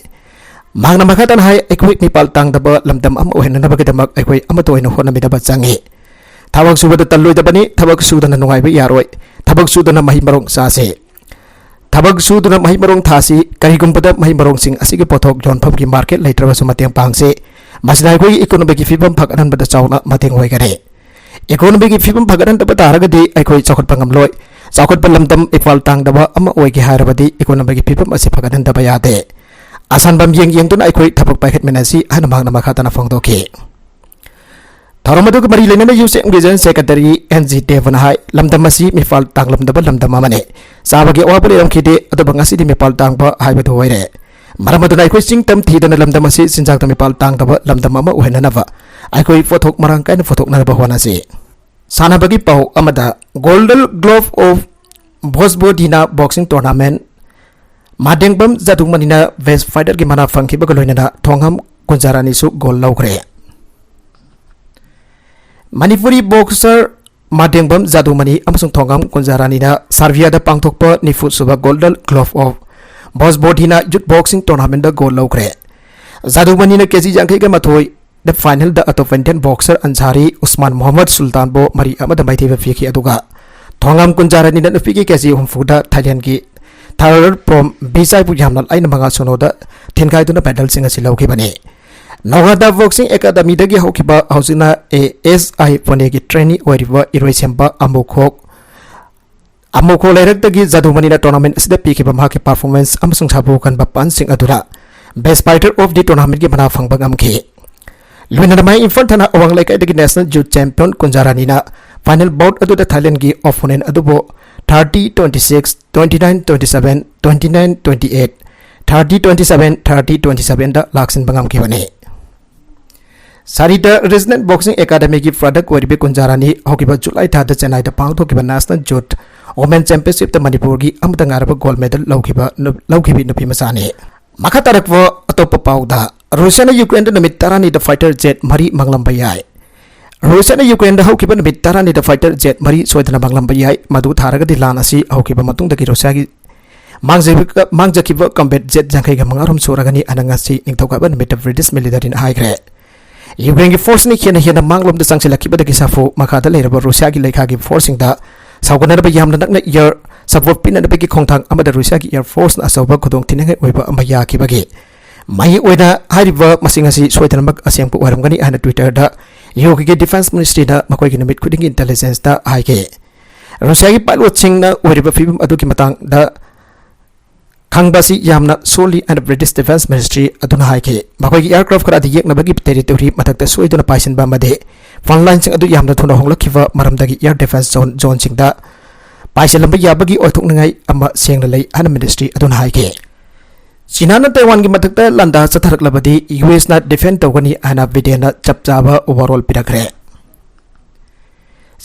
ꯃꯍꯥꯛꯅ ꯃꯈꯥ ꯇꯥꯅ ꯍꯥꯏ, ꯑꯩꯈꯣꯏ ꯃꯤꯄꯥꯜ ꯇꯥꯡꯗꯕ ꯂꯝꯗꯝ ꯑꯃ ꯑꯣꯏꯍꯟꯅꯅꯕꯒꯤꯗꯃꯛ ꯑꯩꯈꯣꯏ ꯑꯃꯠꯇ ꯑꯣꯏꯅ ꯍꯣꯠꯅꯃꯤꯟꯅꯕ ꯆꯪꯏ꯫ ꯊꯕꯛ ꯁꯨꯕꯗ ꯇꯜꯂꯣꯏꯗꯕꯅꯤ, ꯊꯕꯛ ꯁꯨꯗꯅ ꯅꯨꯡꯉꯥꯏꯕ ꯌꯥꯔꯣꯏ, ꯊꯕꯛ ꯁꯨꯗꯅ ꯃꯍꯩ ꯃꯔꯣꯡ ꯆꯥꯁꯤ꯫ ꯊꯕꯛ ꯁꯨꯗꯨꯅ ꯃꯍꯩ ꯃꯔꯣꯡ ꯊꯥꯁꯤ, ꯀꯔꯤꯒꯨꯝꯕꯗ ꯃꯍꯩ ꯃꯔꯣꯡꯁꯤꯡ ꯑꯁꯤꯒꯤ ꯄꯣꯠꯊꯣꯛ ꯌꯣꯟꯐꯝꯒꯤ market ꯂꯩꯇ꯭ꯔꯕꯁꯨ ꯃꯇꯦꯡ ꯄꯥꯡꯁꯤ꯫ ꯃꯁꯤꯅ ꯑꯩꯈꯣꯏꯒꯤ economyꯒꯤ ꯐꯤꯕꯝ ꯐꯒꯠꯍꯟꯕꯗ ꯆꯥꯎꯅ ꯃꯇꯦꯡ ꯑꯣꯏꯒꯅꯤ꯫ Economyꯒꯤ ꯐꯤꯕꯝ ꯐꯒꯠꯍꯟꯗꯕ ꯇꯥꯔꯒꯗꯤ ꯑꯩꯈꯣꯏ ꯆꯥꯎꯈꯠꯄ ꯉꯝꯂꯣꯏ꯫ ꯆꯥꯎꯈꯠꯄ ꯂꯝꯗꯝ ꯏꯝꯐꯥꯜ ꯇꯥꯡꯗꯕ ꯑꯃ ꯑꯣꯏꯒꯦ ꯍꯥꯏꯔꯕꯗꯤ economyꯒꯤ ꯐꯤꯕꯝ ꯑꯁꯤ ꯐꯒꯠꯍꯟꯗꯕ ꯌꯥꯗꯦ꯫ ꯑꯁꯥꯟꯕꯝ ꯌꯦꯡ ꯌꯦꯡꯗꯨꯅ ꯑꯩꯈꯣꯏ ꯊꯕꯛ ꯄꯥꯏꯈꯠꯃꯤꯟꯅꯁꯤ ꯍꯥꯏꯅ ꯃꯍꯥꯛꯅ ꯃꯈꯥ ꯇꯥꯅ ꯐꯣꯡꯗꯣꯛꯈꯤ꯫ ꯊꯧꯔꯝ ꯑꯗꯨꯒ ꯃꯔꯤ ꯂꯩꯅꯅ UCM Regional Secretary N G ꯗꯦꯕꯅ ꯍꯥꯏ, ꯂꯝꯗꯝ ꯑꯁꯤ ꯃꯤꯄꯥꯜ ꯇꯥꯡꯂꯝꯗꯕ ꯂꯝꯗꯝ ꯑꯃꯅꯤ꯫ ꯆꯥꯕꯒꯤ ꯑꯋꯥꯕ ꯂꯩꯔꯝꯈꯤꯗꯦ, ꯑꯗꯨꯕꯨ ꯉꯁꯤꯗꯤ ꯃꯤꯄꯥꯜ ꯇꯥꯡꯕ ꯍꯥꯏꯕꯗꯨ ꯑꯣꯏꯔꯦ꯫ ꯃꯔꯝ ꯑꯗꯨꯅ ꯑꯩꯈꯣꯏ ꯆꯤꯡ ꯇꯝ ꯊꯤꯗꯅ ꯂꯝꯗꯝ ꯑꯁꯤ ꯆꯤꯟꯖꯥꯛꯇ ꯃꯤꯄꯥꯜ ꯇꯥꯡꯗꯕ ꯂꯝꯗꯝ ꯑꯃ ꯑꯣꯏꯍꯟꯅꯅꯕ ꯑꯩꯈꯣꯏ ꯄꯣꯠꯊꯣꯛ ꯃꯔꯥꯡ ꯀꯥꯏꯅ ꯄꯨꯊꯣꯛꯅꯅꯕ ꯍꯣꯠꯅꯁꯤ꯫ ꯁꯥꯟꯅꯕꯒꯤ ꯄꯥꯎ ꯑꯃꯗ, Golden Glove of Bhojpur Dhina Boxing Tournament, ꯃꯥꯗꯦꯡꯕꯝ ꯖꯥꯗꯨꯃꯅꯤꯅ best fighterꯒꯤ ꯃꯅꯥ ꯐꯪꯈꯤꯕꯒ ꯂꯣꯏꯅꯅ ꯊꯣꯡꯉꯝ ꯀꯨꯟꯖꯥꯔꯥꯅꯤꯁꯨ gold ꯂꯧꯈ꯭ꯔꯦ꯫ ꯃꯅꯤꯄꯨꯔꯤ boxer ꯃꯥꯗꯦꯡꯕꯝ ꯖꯥꯗꯨꯃꯅꯤ ꯑꯃꯁꯨꯡ ꯊꯣꯡꯉꯝ ꯀꯨꯟꯖꯥꯔꯥꯅꯤꯅ ꯁꯥꯔꯕꯤꯌꯥꯗ ꯄꯥꯡꯊꯣꯛꯄ ꯅꯤꯐꯨ ꯁꯨꯕ Golden Glove of Bhojpur Dhina Youth Boxing Tournamentꯗ gold ꯂꯧꯈ꯭ꯔꯦ꯫ ꯖꯥꯗꯨꯃꯅꯤꯅ ꯀꯦꯖꯤ ꯌꯥꯡꯈꯩꯒ ꯃꯥꯊꯣꯏ ꯗ finalꯗ ꯑꯇꯣꯞꯄ Indian boxer ꯑꯟꯁꯥꯔꯤ ꯎꯁꯃꯥꯟ ꯃꯣꯍꯝꯃꯗ ꯁꯨꯜꯇꯥꯟꯕꯨ ꯃꯔꯤ ꯑꯃꯗ ꯃꯥꯏꯊꯤꯕ ꯄꯤꯈꯤ, ꯑꯗꯨꯒ ꯊꯣꯉꯥꯝ ꯀꯨꯟꯖꯥꯔꯥꯅꯤꯅ ꯅꯨꯄꯤꯒꯤ ꯀꯦꯖꯤ ꯍꯨꯝꯐꯨꯗ ꯊꯥꯏꯂꯦꯟꯒꯤ ꯊꯥꯔꯔ ꯄ꯭ꯔꯣꯝ ꯕꯤꯆꯥꯏꯕꯨ ꯌꯥꯝꯅ ꯂꯥꯏꯅ ꯃꯉꯥ ꯁꯨꯅꯣꯗ ꯊꯤꯟꯒꯥꯏꯗꯨꯅ medalꯁꯤꯡ ꯑꯁꯤ ꯂꯧꯈꯤꯕꯅꯤ꯫ ꯅꯣꯒꯥꯗꯥ Boxing Academyꯗꯒꯤ ꯍꯧꯈꯤꯕ ꯍꯧꯖꯤꯛꯅ ASI ꯄꯨꯅꯦꯒꯤ trainee ꯑꯣꯏꯔꯤꯕ ꯏꯔꯣꯏꯁꯦꯝꯕ ꯑꯃꯨꯈꯣꯛ ꯑꯃꯨꯈꯣꯛ ꯂꯩꯔꯛꯇꯒꯤ ꯖꯥꯗꯨꯃꯅꯤꯅ tournament ꯑꯁꯤꯗ ꯄꯤꯈꯤꯕ ꯃꯍꯥꯛꯀꯤ performance ꯑꯃꯁꯨꯡ ꯁꯥꯐꯨ ꯀꯟꯕ ꯄꯥꯟꯁꯤꯡ ꯑꯗꯨꯅ best fighter of the tournamentꯀꯤ ꯃꯅꯥ ꯐꯪꯕ ꯉꯝꯈꯤ꯫ ꯂꯣꯏꯅꯅ ꯃꯍꯩ ꯏꯝꯐꯥꯜ ꯊꯥꯅ ꯑꯋꯥꯡ ꯂꯩꯀꯥꯏꯗꯒꯤ national youth champion ꯀꯨꯟꯖꯥꯔꯥꯅꯤꯅ final bout ꯑꯗꯨꯗ ꯊꯥꯏꯂꯦꯟꯒꯤ opponent ꯑꯗꯨꯕꯨ thirty twenty six, twenty nine twenty seven, twenty nine twenty eight, thirty twenty seven, thirty twenty sevenꯗ ꯂꯥꯛꯁꯤꯟꯕ ꯉꯝꯈꯤꯕꯅꯤ꯫ ꯁꯥꯔꯤꯗ Regional Boxing Academyꯒꯤ product ꯑꯣꯏꯔꯤꯕ ꯀꯨꯟꯖꯥꯔꯥꯅꯤ ꯍꯧꯈꯤꯕ ꯖꯨꯂꯥꯏ ꯊꯥꯗ ꯆꯦꯟꯅꯥꯏꯗ ꯄꯥꯡꯊꯣꯛꯈꯤꯕ national youth women championshipꯇ ꯃꯅꯤꯄꯨꯔꯒꯤ ꯑꯃꯠꯇ ꯉꯥꯏꯔꯕ gold medal ꯂꯧꯈꯤꯕ ꯂꯧꯈꯤꯕꯤ ꯅꯨꯄꯤ ꯃꯆꯥꯅꯤ꯫ ꯃꯈꯥ ꯇꯥꯔꯛꯄ ꯑꯇꯣꯞꯄ ꯄꯥꯎꯗ, ꯔꯨꯁꯤꯌꯥꯅ ꯌꯨꯀ꯭ꯔꯦꯟꯗ ꯅꯨꯃꯤꯠ ꯇꯔꯥꯅꯤꯗ fighter jet ꯃꯔꯤ ꯃꯥꯡꯂꯝꯕ ꯌꯥꯏ꯫ ꯔꯨꯁꯤꯌꯥꯅ ꯌꯨꯀ꯭ꯔꯦꯟꯗ ꯍꯧꯈꯤꯕ ꯅꯨꯃꯤꯠ ꯇꯔꯥꯅꯤꯗ fighter jet ꯃꯔꯤ ꯁꯣꯏꯗꯅ ꯃꯥꯡꯂꯝꯕ ꯌꯥꯏ꯫ ꯃꯗꯨ ꯊꯥꯔꯒꯗꯤ ꯂꯥꯟ ꯑꯁꯤ ꯍꯧꯈꯤꯕ ꯃꯇꯨꯡꯗꯒꯤ ꯔꯨꯁꯤꯌꯥꯒꯤ ꯃꯥꯡꯖꯕ-, ꯃꯥꯡꯖꯈꯤꯕ combat jet ꯌꯥꯡꯈꯩꯒ ꯃꯉꯥꯔꯣꯝ ꯁꯨꯔꯒꯅꯤ ꯍꯥꯏꯅ ꯉꯁꯤ ꯅꯤꯡꯊꯧꯀꯥꯕ ꯅꯨꯃꯤꯠꯇ British militaryꯅ ꯍꯥꯏꯈ꯭ꯔꯦ꯫ ꯌꯨꯀ꯭ꯔꯦꯟꯒꯤ forceꯅ ꯍꯦꯟꯅ ꯍꯦꯟꯅ ꯃꯥꯡꯂꯣꯝꯗ ꯆꯪꯁꯤꯜꯂꯛꯈꯤꯕꯗꯒꯤ ꯁꯥꯐꯨ ꯃꯈꯥꯗ ꯂꯩꯔꯕ ꯔꯨꯁꯤꯌꯥꯒꯤ ꯂꯩꯈꯥꯒꯤ forceꯁꯤꯡꯗ ꯁꯧꯒꯠꯅꯅꯕ ꯌꯥꯝꯅ ꯅꯛꯅ air support ꯄꯤꯅꯅꯕꯒꯤ ꯈꯣꯡꯊꯥꯡ ꯑꯃꯗ ꯔꯨꯁꯤꯌꯥꯒꯤ air forceꯅ ꯑꯆꯧꯕ ꯈꯨꯗꯣꯡꯊꯤꯅꯤꯡꯉꯥꯏ ꯑꯣꯏꯕ ꯑꯃ ꯌꯥꯈꯤꯕꯒꯤ ꯃꯍꯩ ꯑꯣꯏꯅ ꯍꯥꯏꯔꯤꯕ ꯃꯁꯤꯡ ꯑꯁꯤ ꯁꯣꯏꯗꯅꯃꯛ ꯑꯁꯦꯡꯕ ꯑꯣꯏꯔꯝꯒꯅꯤ ꯍꯥꯏꯅ Twitterꯗ UKꯒꯤ Defence Ministryꯅ ꯃꯈꯣꯏꯒꯤ ꯅꯨꯃꯤꯠ ꯈꯨꯗꯤꯡꯒꯤ intelligenceꯇ ꯍꯥꯏꯈꯤ꯫ ꯔꯨꯁꯤꯌꯥꯒꯤ ꯄꯥꯏꯂꯣꯠꯁꯤꯡꯅ ꯑꯣꯏꯔꯤꯕ ꯐꯤꯕꯝ ꯑꯗꯨꯒꯤ ꯃꯇꯥꯡꯗ ꯈꯪꯕ ꯑꯁꯤ ꯌꯥꯝꯅ ꯁꯣꯜꯂꯤ ꯍꯥꯏꯅ British Defence Ministry ꯑꯗꯨꯅ ꯍꯥꯏꯈꯤ꯫ ꯃꯈꯣꯏꯒꯤ aircraft ꯈꯔꯗꯤ ꯌꯦꯛꯅꯕꯒꯤ territory ꯃꯊꯛꯇ ꯁꯣꯏꯗꯨꯅ ꯄꯥꯏꯁꯤꯟꯕ ꯑꯃꯗꯤ front lineꯁꯤꯡ ꯑꯗꯨ ꯌꯥꯝꯅ ꯊꯨꯅ ꯍꯣꯡꯂꯛꯈꯤꯕ ꯃꯔꯝꯗꯒꯤ air defence zone zoneꯁꯤꯡꯗ ꯄꯥꯏꯁꯤꯜꯂꯝꯕ ꯌꯥꯕꯒꯤ ꯑꯣꯏꯊꯣꯛꯅꯤꯡꯉꯥꯏ ꯑꯃ ꯁꯦꯡꯅ ꯂꯩ ꯍꯥꯏꯅ ministry ꯑꯗꯨꯅ ꯍꯥꯏꯈꯤ꯫ ꯆꯤꯅꯥꯅ ꯇꯥꯏꯋꯥꯟꯒꯤ ꯃꯊꯛꯇ ꯂꯥꯟꯗꯥ ꯆꯠꯊꯔꯛꯂꯕꯗꯤ USꯅ defend ꯇꯧꯒꯅꯤ ꯍꯥꯏꯅ ꯕꯤꯗꯦꯟꯅ ꯆꯞ ꯆꯥꯕ ꯋꯥꯔꯣꯜ ꯄꯤꯔꯛꯈ꯭ꯔꯦ꯫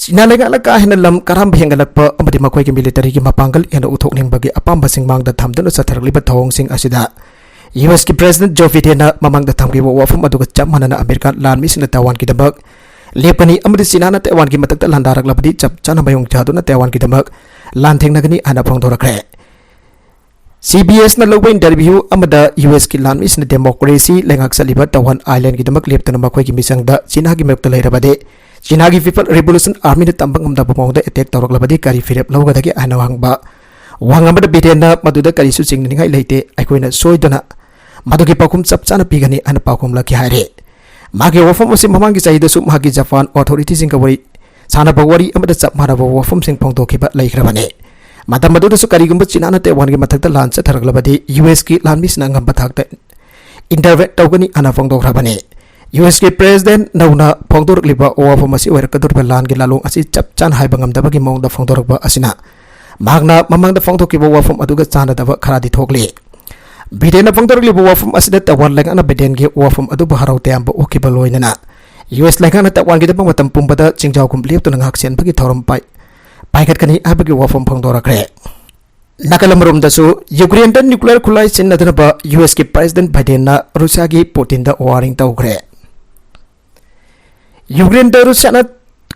ꯆꯤꯅꯥ ꯂꯩꯉꯥꯛꯅ ꯀꯥ ꯍꯦꯟꯅ ꯂꯝ ꯀꯔꯥꯝꯕ ꯍꯦꯟꯒꯠꯂꯛꯄ ꯑꯃꯗꯤ ꯃꯈꯣꯏꯒꯤ militaryꯒꯤ ꯃꯄꯥꯡꯒꯜ ꯍꯦꯟꯅ ꯎꯠꯊꯣꯛꯅꯤꯡꯕꯒꯤ ꯑꯄꯥꯝꯕꯁꯤꯡ ꯃꯥꯡꯗ ꯊꯝꯗꯨꯅ ꯆꯠꯊꯔꯛꯂꯤꯕ ꯊꯧꯑꯣꯡꯁꯤꯡ ꯑꯁꯤꯗ USꯀꯤ President Joe Bidenꯅ ꯃꯃꯥꯡꯗ ꯊꯝꯈꯤꯕ ꯋꯥꯐꯝ ꯑꯗꯨꯒ ꯆꯞ ꯃꯥꯟꯅꯅ ꯑꯃꯦꯔꯤꯀꯥ ꯂꯥꯟꯃꯤꯁꯤꯡꯅ ꯇꯥꯏꯋꯥꯟꯒꯤꯗꯃꯛ ꯂꯦꯞꯀꯅꯤ ꯑꯃꯗꯤ ꯆꯤꯅꯥꯅ ꯇꯥꯏꯋꯥꯟꯒꯤ ꯃꯊꯛꯇ ꯂꯥꯟꯗꯥꯔꯛꯂꯕꯗꯤ ꯆꯞ ꯆꯥꯅ ꯃꯌꯣꯡ ꯆꯥꯗꯨꯅ ꯇꯥꯏꯋꯥꯟꯒꯤꯗꯃꯛ ꯂꯥꯟ ꯊꯦꯡꯅꯒꯅꯤ ꯍꯥꯏꯅ ꯐꯣꯡꯗꯣꯔꯛꯈ꯭ꯔꯦ꯫ CBSꯅ ꯂꯧꯕ interview ꯑꯃꯗ USꯀꯤ ꯂꯥꯟꯃꯤꯁꯤꯡꯅ democracy ꯂꯩꯉꯥꯛ ꯆꯠꯂꯤꯕ ꯇꯥꯏꯋꯥꯟ islandꯒꯤꯗꯃꯛ ꯂꯦꯞꯇꯨꯅ ꯃꯈꯣꯏꯒꯤ ꯃꯤꯆꯪꯗ ꯆꯤꯅꯥꯒꯤ ꯃꯥꯌꯣꯛꯇ ꯂꯩꯔꯕꯗꯤ ꯆꯤꯅꯥꯒꯤ People Revolution Armyꯅ ꯇꯝꯕ ꯉꯝꯗꯕ ꯃꯑꯣꯡꯗ attack ꯇꯧꯔꯛꯂꯕꯗꯤ ꯀꯔꯤ ꯐꯤꯔꯦꯞ ꯂꯧꯒꯗꯒꯦ ꯍꯥꯏꯅ ꯍꯪꯕ ꯋꯥꯍꯪ ꯑꯃꯗ ꯕꯤꯗꯦꯟꯅ ꯃꯗꯨꯗ ꯀꯔꯤꯁꯨ ꯆꯤꯡꯅꯅꯤꯡꯉꯥꯏ ꯂꯩꯇꯦ, ꯑꯩꯈꯣꯏꯅ ꯁꯣꯏꯗꯅ ꯃꯗꯨꯒꯤ ꯄꯥꯎꯈꯨꯝ ꯆꯞ ꯆꯥꯅ ꯄꯤꯒꯅꯤ ꯍꯥꯏꯅ ꯄꯥꯎꯈꯨꯝꯂꯛꯈꯤ ꯍꯥꯏꯔꯤ꯫ ꯃꯥꯒꯤ ꯋꯥꯐꯝ ꯑꯁꯤ ꯃꯃꯥꯡꯒꯤ ꯆꯍꯤꯗꯁꯨ ꯃꯍꯥꯛꯀꯤ Japan authorityꯁꯤꯡꯒ ꯋꯥꯔꯤ ꯁꯥꯟꯅꯕ ꯋꯥꯔꯤ ꯑꯃꯗ ꯆꯞ ꯃꯥꯟꯅꯕ ꯋꯥꯐꯝꯁꯤꯡ ꯐꯣꯡꯗꯣꯛꯈꯤꯕ ꯂꯩꯈ꯭ꯔꯕꯅꯤ꯫ ꯃꯇꯝ ꯑꯗꯨꯗꯁꯨ ꯀꯔꯤꯒꯨꯝꯕ ꯆꯤꯅꯥꯅ ꯇꯥꯏꯋꯥꯟꯒꯤ ꯃꯊꯛꯇ ꯂꯥꯟ ꯆꯠꯊꯔꯛꯂꯕꯗꯤ USꯀꯤ ꯂꯥꯟꯃꯤꯁꯤꯡꯅ ꯑꯉꯝꯕ ꯊꯥꯛꯇ intervene ꯇꯧꯒꯅꯤ ꯍꯥꯏꯅ ꯐꯣꯡꯗꯣꯛꯈ꯭ꯔꯕꯅꯤ꯫ USꯀꯤ President ꯅꯧꯅ ꯐꯣꯡꯗꯣꯔꯛꯂꯤꯕ ꯋꯥꯐꯝ ꯑꯁꯤ ꯑꯣꯏꯔꯛꯀꯗꯧꯔꯤꯕ ꯂꯥꯟꯒꯤ ꯂꯥꯂꯣꯡ ꯑꯁꯤ ꯆꯞ ꯆꯥꯅ ꯍꯥꯏꯕ ꯉꯝꯗꯕꯒꯤ ꯃꯑꯣꯡꯗ ꯐꯣꯡꯗꯣꯔꯛꯄ ꯑꯁꯤꯅ ꯃꯍꯥꯛꯅ ꯃꯃꯥꯡꯗ ꯐꯣꯡꯗꯣꯛꯈꯤꯕ ꯋꯥꯐꯝ ꯑꯗꯨꯒ ꯆꯥꯟꯅꯗꯕ ꯈꯔꯗꯤ ꯊꯣꯛꯂꯤ꯫ ꯕꯤꯗꯦꯟꯅ ꯐꯣꯡꯗꯣꯔꯛꯂꯤꯕ ꯋꯥꯐꯝ ꯑꯁꯤꯗ ꯇꯥꯏꯋꯥꯟ ꯂꯩꯉꯥꯛꯅ ꯕꯤꯗꯦꯟꯒꯤ ꯋꯥꯐꯝ ꯑꯗꯨꯕꯨ ꯍꯔꯥꯎ ꯇꯌꯥꯝꯕ ꯎꯠꯈꯤꯕ ꯂꯣꯏꯅꯅ US ꯂꯩꯉꯥꯛꯅ ꯇꯥꯏꯋꯥꯟꯒꯤꯗꯃꯛ ꯃꯇꯝ ꯄꯨꯝꯕꯗ ꯆꯤꯡꯖꯥꯎꯒꯨꯝ ꯂꯦꯞꯇꯨꯅ ꯉꯥꯛ ꯁꯦꯟꯕꯒꯤ ꯊꯧꯔꯝ ꯄꯥꯏ-, ꯄꯥꯏꯈꯠꯀꯅꯤ ꯍꯥꯏꯕꯒꯤ ꯋꯥꯐꯝ ꯐꯣꯡꯗꯣꯔꯛꯈ꯭ꯔꯦ꯫ ꯅꯥꯀꯜ ꯑꯃꯔꯣꯝꯗꯁꯨ ꯌꯨꯀ꯭ꯔꯦꯟꯗ nuclear ꯈꯨꯠꯂꯥꯏ ꯁꯤꯖꯤꯟꯅꯗꯅꯕ USꯀꯤ President ꯕꯥꯏꯗꯦꯟꯅ ꯔꯨꯁꯤꯌꯥꯒꯤ ꯄꯨꯇꯤꯟꯗ warning ꯇꯧꯈ꯭ꯔꯦ꯫ ꯌꯨꯀ꯭ꯔꯦꯟꯗ ꯔꯨꯁꯤꯌꯥꯅ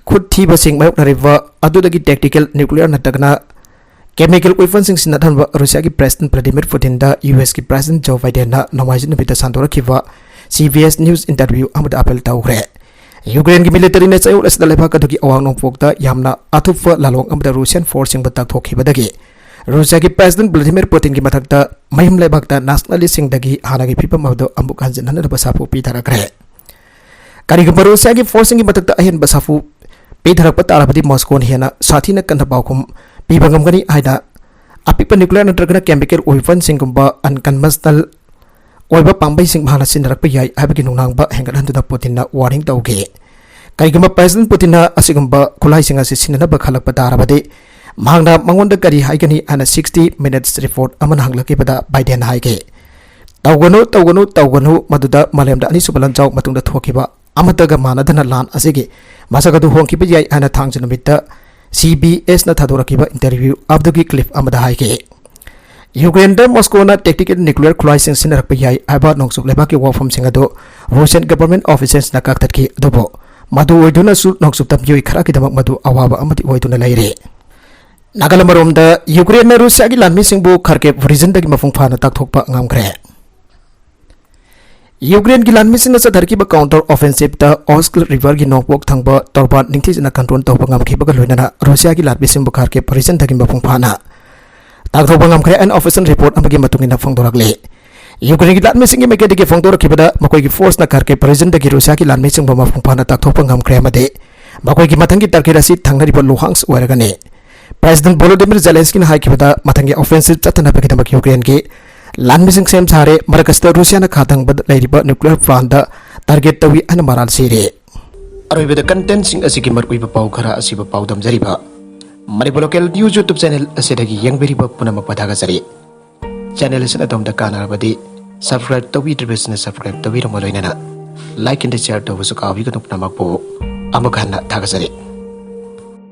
ꯈꯨꯠ ꯊꯤꯕꯁꯤꯡ ꯃꯥꯌꯣꯛꯅꯔꯤꯕ ꯑꯗꯨꯗꯒꯤ tactical nuclear ꯅꯠꯇ꯭ꯔꯒꯅ chemical weaponꯁꯤꯡ ꯁꯤꯖꯤꯟꯅꯗꯅꯕ ꯔꯨꯁꯤꯌꯥꯒꯤ President Vladimir Putinꯗ USꯀꯤ President Joe Bidenꯅ ꯅꯣꯡꯃꯥꯏꯖꯤꯡ ꯅꯨꯃꯤꯠꯇ ꯁꯟꯗꯣꯔꯛꯈꯤꯕ CBS News interview ꯑꯃꯗ appeal ꯇꯧꯈ꯭ꯔꯦ꯫ ꯌꯨꯀ꯭ꯔꯦꯟꯒꯤ militaryꯅ ꯆꯌꯣꯜ ꯑꯁꯤꯗ ꯂꯩꯕꯥꯛ ꯑꯗꯨꯒꯤ ꯑꯋꯥꯡ ꯅꯣꯡꯄꯣꯛꯇ ꯌꯥꯝꯅ ꯑꯊꯨꯞꯄ ꯂꯥꯂꯣꯡ ꯑꯃꯗ Russian forceꯁꯤꯡꯕꯨ ꯇꯛꯊꯣꯛꯈꯤꯕꯗꯒꯤ ꯔꯨꯁꯤꯌꯥꯒꯤ President Vladimir Putinꯒꯤ ꯃꯊꯛꯇ ꯃꯌꯨꯝ ꯂꯩꯕꯥꯛꯇ nationalistꯁꯤꯡꯗꯒꯤ ꯍꯥꯟꯅꯒꯤ ꯐꯤꯕꯝ ꯑꯗꯨ ꯑꯃꯨꯛ ꯍꯟꯖꯤꯟꯍꯟꯅꯕ ꯁꯥꯐꯨ ꯄꯤꯊꯔꯛꯈ꯭ꯔꯦ꯫ ꯀꯔꯤꯒꯨꯝꯕ ꯔꯨꯁꯤꯌꯥꯒꯤ forceꯁꯤꯡꯒꯤ ꯃꯊꯛꯇ ꯑꯍꯦꯟꯕ ꯁꯥꯐꯨ ꯄꯤꯊꯔꯛꯄ ꯇꯥꯔꯕꯗꯤ ꯃꯣꯁꯀꯣꯅ ꯍꯦꯟꯅ ꯁꯥꯊꯤꯅ ꯀꯟꯅ ꯄꯥꯎꯈꯨꯝ ꯄꯤꯕ ꯉꯝꯒꯅꯤ ꯍꯥꯏꯅ ꯑꯄꯤꯛꯄ nuclear ꯅꯠꯇ꯭ꯔꯒꯅ chemical weaponsꯁꯤꯡꯒꯨꯝꯕ unconventional ꯑꯣꯏꯕ ꯄꯥꯝꯕꯩꯁꯤꯡ ꯃꯍꯥꯛꯅ ꯁꯤꯖꯤꯟꯅꯔꯛꯄ ꯌꯥꯏ ꯍꯥꯏꯕꯒꯤ ꯅꯨꯡꯅꯥꯡꯕ ꯍꯦꯟꯒꯠꯍꯟꯗꯨꯅ ꯄꯨꯇꯤꯟꯅ warning ꯇꯧꯈꯤ꯫ ꯀꯔꯤꯒꯨꯝꯕ President ꯄꯨꯇꯤꯟꯅ ꯑꯁꯤꯒꯨꯝꯕ ꯈꯨꯠꯂꯥꯏꯁꯤꯡ ꯑꯁꯤ ꯁꯤꯖꯤꯟꯅꯅꯕ ꯈꯜꯂꯛꯄ ꯇꯥꯔꯕꯗꯤ ꯃꯍꯥꯛꯅ ꯃꯉꯣꯟꯗ ꯀꯔꯤ ꯍꯥꯏꯒꯅꯤ ꯍꯥꯏꯅ sixty minutes report ꯑꯃꯅ ꯍꯪꯂꯛꯈꯤꯕꯗ ꯕꯥꯏꯗꯦꯟꯅ ꯍꯥꯏꯈꯤ, "ꯇꯧꯒꯅꯨ, ꯇꯧꯒꯅꯨ, ꯇꯧꯒꯅꯨ, ꯃꯗꯨꯗ ꯃꯥꯂꯦꯝꯗ ꯑꯅꯤꯁꯨꯕ ꯂꯥꯟꯖꯥꯎ ꯃꯇꯨꯡꯗ ꯊꯣꯛꯈꯤꯕ ꯑꯃꯠꯇꯒ ꯃꯥꯟꯅꯗꯅ ꯂꯥꯟ ꯑꯁꯤꯒꯤ ꯃꯁꯛ ꯑꯗꯨ ꯍꯣꯡꯈꯤꯕ ꯌꯥꯏ" ꯍꯥꯏꯅ ꯊꯥꯡꯖ ꯅꯨꯃꯤꯠꯇ C B Sꯅ ꯊꯥꯗꯣꯔꯛꯈꯤꯕ interview ꯑꯗꯨꯒꯤ clip ꯑꯃꯗ ꯍꯥꯏꯈꯤ꯫ ꯌꯨꯀ꯭ꯔꯦꯟꯗ ꯃꯣꯁꯀꯣꯅ tactical nuclear ꯈꯨꯠꯂꯥꯏꯁꯤꯡ ꯁꯤꯖꯤꯟꯅꯔꯛꯄ ꯌꯥꯏ ꯍꯥꯏꯕ ꯅꯣꯡꯆꯨꯞ ꯂꯩꯕꯥꯛꯀꯤ ꯋꯥꯐꯝꯁꯤꯡ ꯑꯗꯨ Russian government officialsꯅ ꯀꯛꯊꯠꯈꯤ꯫ ꯑꯗꯨꯕꯨ ꯃꯗꯨ ꯑꯣꯏꯗꯨꯅꯁꯨ ꯅꯣꯡꯆꯨꯞꯇ ꯃꯤꯑꯣꯏ ꯈꯔꯒꯤꯗꯃꯛ ꯃꯗꯨ ꯑꯋꯥꯕ ꯑꯃꯗꯤ ꯑꯣꯏꯗꯨꯅ ꯂꯩꯔꯤ꯫ ꯅꯥꯒꯥꯂꯦꯟ ꯃꯔꯣꯝꯗ ꯌꯨꯀ꯭ꯔꯦꯟꯅ ꯔꯨꯁꯤꯌꯥꯒꯤ ꯂꯥꯟꯃꯤꯁꯤꯡꯕꯨ Kharkiv regionꯗꯒꯤ ꯃꯄꯨꯡ ꯐꯥꯅ ꯇꯥꯛꯊꯣꯛꯄ ꯉꯝꯈ꯭ꯔꯦ꯫ ꯌꯨꯀ꯭ꯔꯦꯟꯒꯤ ꯂꯥꯟꯃꯤꯁꯤꯡꯅ ꯆꯠꯊꯔꯛꯈꯤꯕ counter offensiveꯇ Oskil riverꯒꯤ ꯅꯣꯡꯄꯣꯛ ꯊꯪꯕ Torban ꯅꯤꯡꯊꯤꯖꯅ control ꯇꯧꯕ ꯉꯝꯈꯤꯕꯒ ꯂꯣꯏꯅꯅ ꯔꯨꯁꯤꯌꯥꯒꯤ ꯂꯥꯟꯃꯤꯁꯤꯡꯕꯨ Kharkiv regionꯗꯒꯤ ꯃꯄꯨꯡ ꯐꯥꯅ ꯇꯥꯛꯊꯣꯛꯄ ꯉꯝꯈ꯭ꯔꯦ ꯍꯥꯏꯅ official report ꯑꯃꯒꯤ ꯃꯇꯨꯡ ꯏꯟꯅ ꯐꯣꯡꯗꯣꯔꯛꯂꯤ꯫ ꯌꯨꯀ꯭ꯔꯦꯟꯒꯤ ꯂꯥꯟꯃꯤꯁꯤꯡꯒꯤ ꯃꯥꯏꯀꯩꯗꯒꯤ ꯐꯣꯡꯗꯣꯔꯛꯈꯤꯕꯗ ꯃꯈꯣꯏꯒꯤ forceꯅ Kharkiv regionꯗꯒꯤ ꯔꯨꯁꯤꯌꯥꯒꯤ ꯂꯥꯟꯃꯤꯁꯤꯡꯕꯨ ꯃꯄꯨꯡ ꯐꯥꯅ ꯇꯥꯛꯊꯣꯛꯄ ꯉꯝꯈ꯭ꯔꯦ ꯑꯃꯗꯤ ꯃꯈꯣꯏꯒꯤ ꯃꯊꯪꯒꯤ target ꯑꯁꯤ ꯊꯪꯅꯔꯤꯕ Luhansk ꯑꯣꯏꯔꯒꯅꯤ꯫ President Volodymyr Zelenskyꯅ ꯍꯥꯏꯈꯤꯕꯗ ꯃꯊꯪꯒꯤ offensive ꯆꯠꯊꯅꯕꯒꯤꯗꯃꯛ ꯌꯨꯀ꯭ꯔꯦꯟꯒꯤ ꯂꯥꯟꯃꯤꯁꯤꯡ ꯁꯦꯝ ꯁꯥꯔꯦ꯫ ꯃꯔꯛ ꯑꯁꯤꯗ ꯔꯨꯁꯤꯌꯥꯅ ꯈꯥ ꯊꯪꯕꯗ ꯂꯩꯔꯤꯕ nuclear plantꯇ target ꯇꯧꯏ ꯍꯥꯏꯅ ꯃꯔꯥꯜ ꯁꯤꯔꯦ꯫ ꯑꯔꯣꯏꯕꯗ contentꯁꯤꯡ ꯑꯁꯤꯒꯤ ꯃꯔꯨꯑꯣꯏꯕ ꯄꯥꯎ ꯈꯔ ꯑꯁꯤꯕꯨ ꯄꯥꯎꯗꯝꯖꯔꯤꯕ Manipur local news YouTube channel ꯑꯁꯤꯗꯒꯤ ꯌꯦꯡꯕꯤꯔꯤꯕ ꯄꯨꯝꯅꯃꯛꯄꯨ ꯊꯥꯒꯠꯆꯔꯤ꯫ Channel ꯑꯁꯤꯅ ꯑꯗꯣꯝꯗ ꯀꯥꯟꯅꯔꯕꯗꯤ subscribe ꯇꯧꯕꯤꯗ꯭ꯔꯤꯕꯁꯤꯡꯅ subscribe ꯇꯧꯕꯤꯔꯝꯕ ꯂꯣꯏꯅꯅ like and share ꯇꯧꯕꯁꯨ ꯀꯥꯎꯕꯤꯒꯅꯨ꯫ ꯄꯨꯝꯅꯃꯛꯄꯨ ꯑꯃꯨꯛ ꯍꯟꯅ ꯊꯥꯒꯠꯆꯔꯤ꯫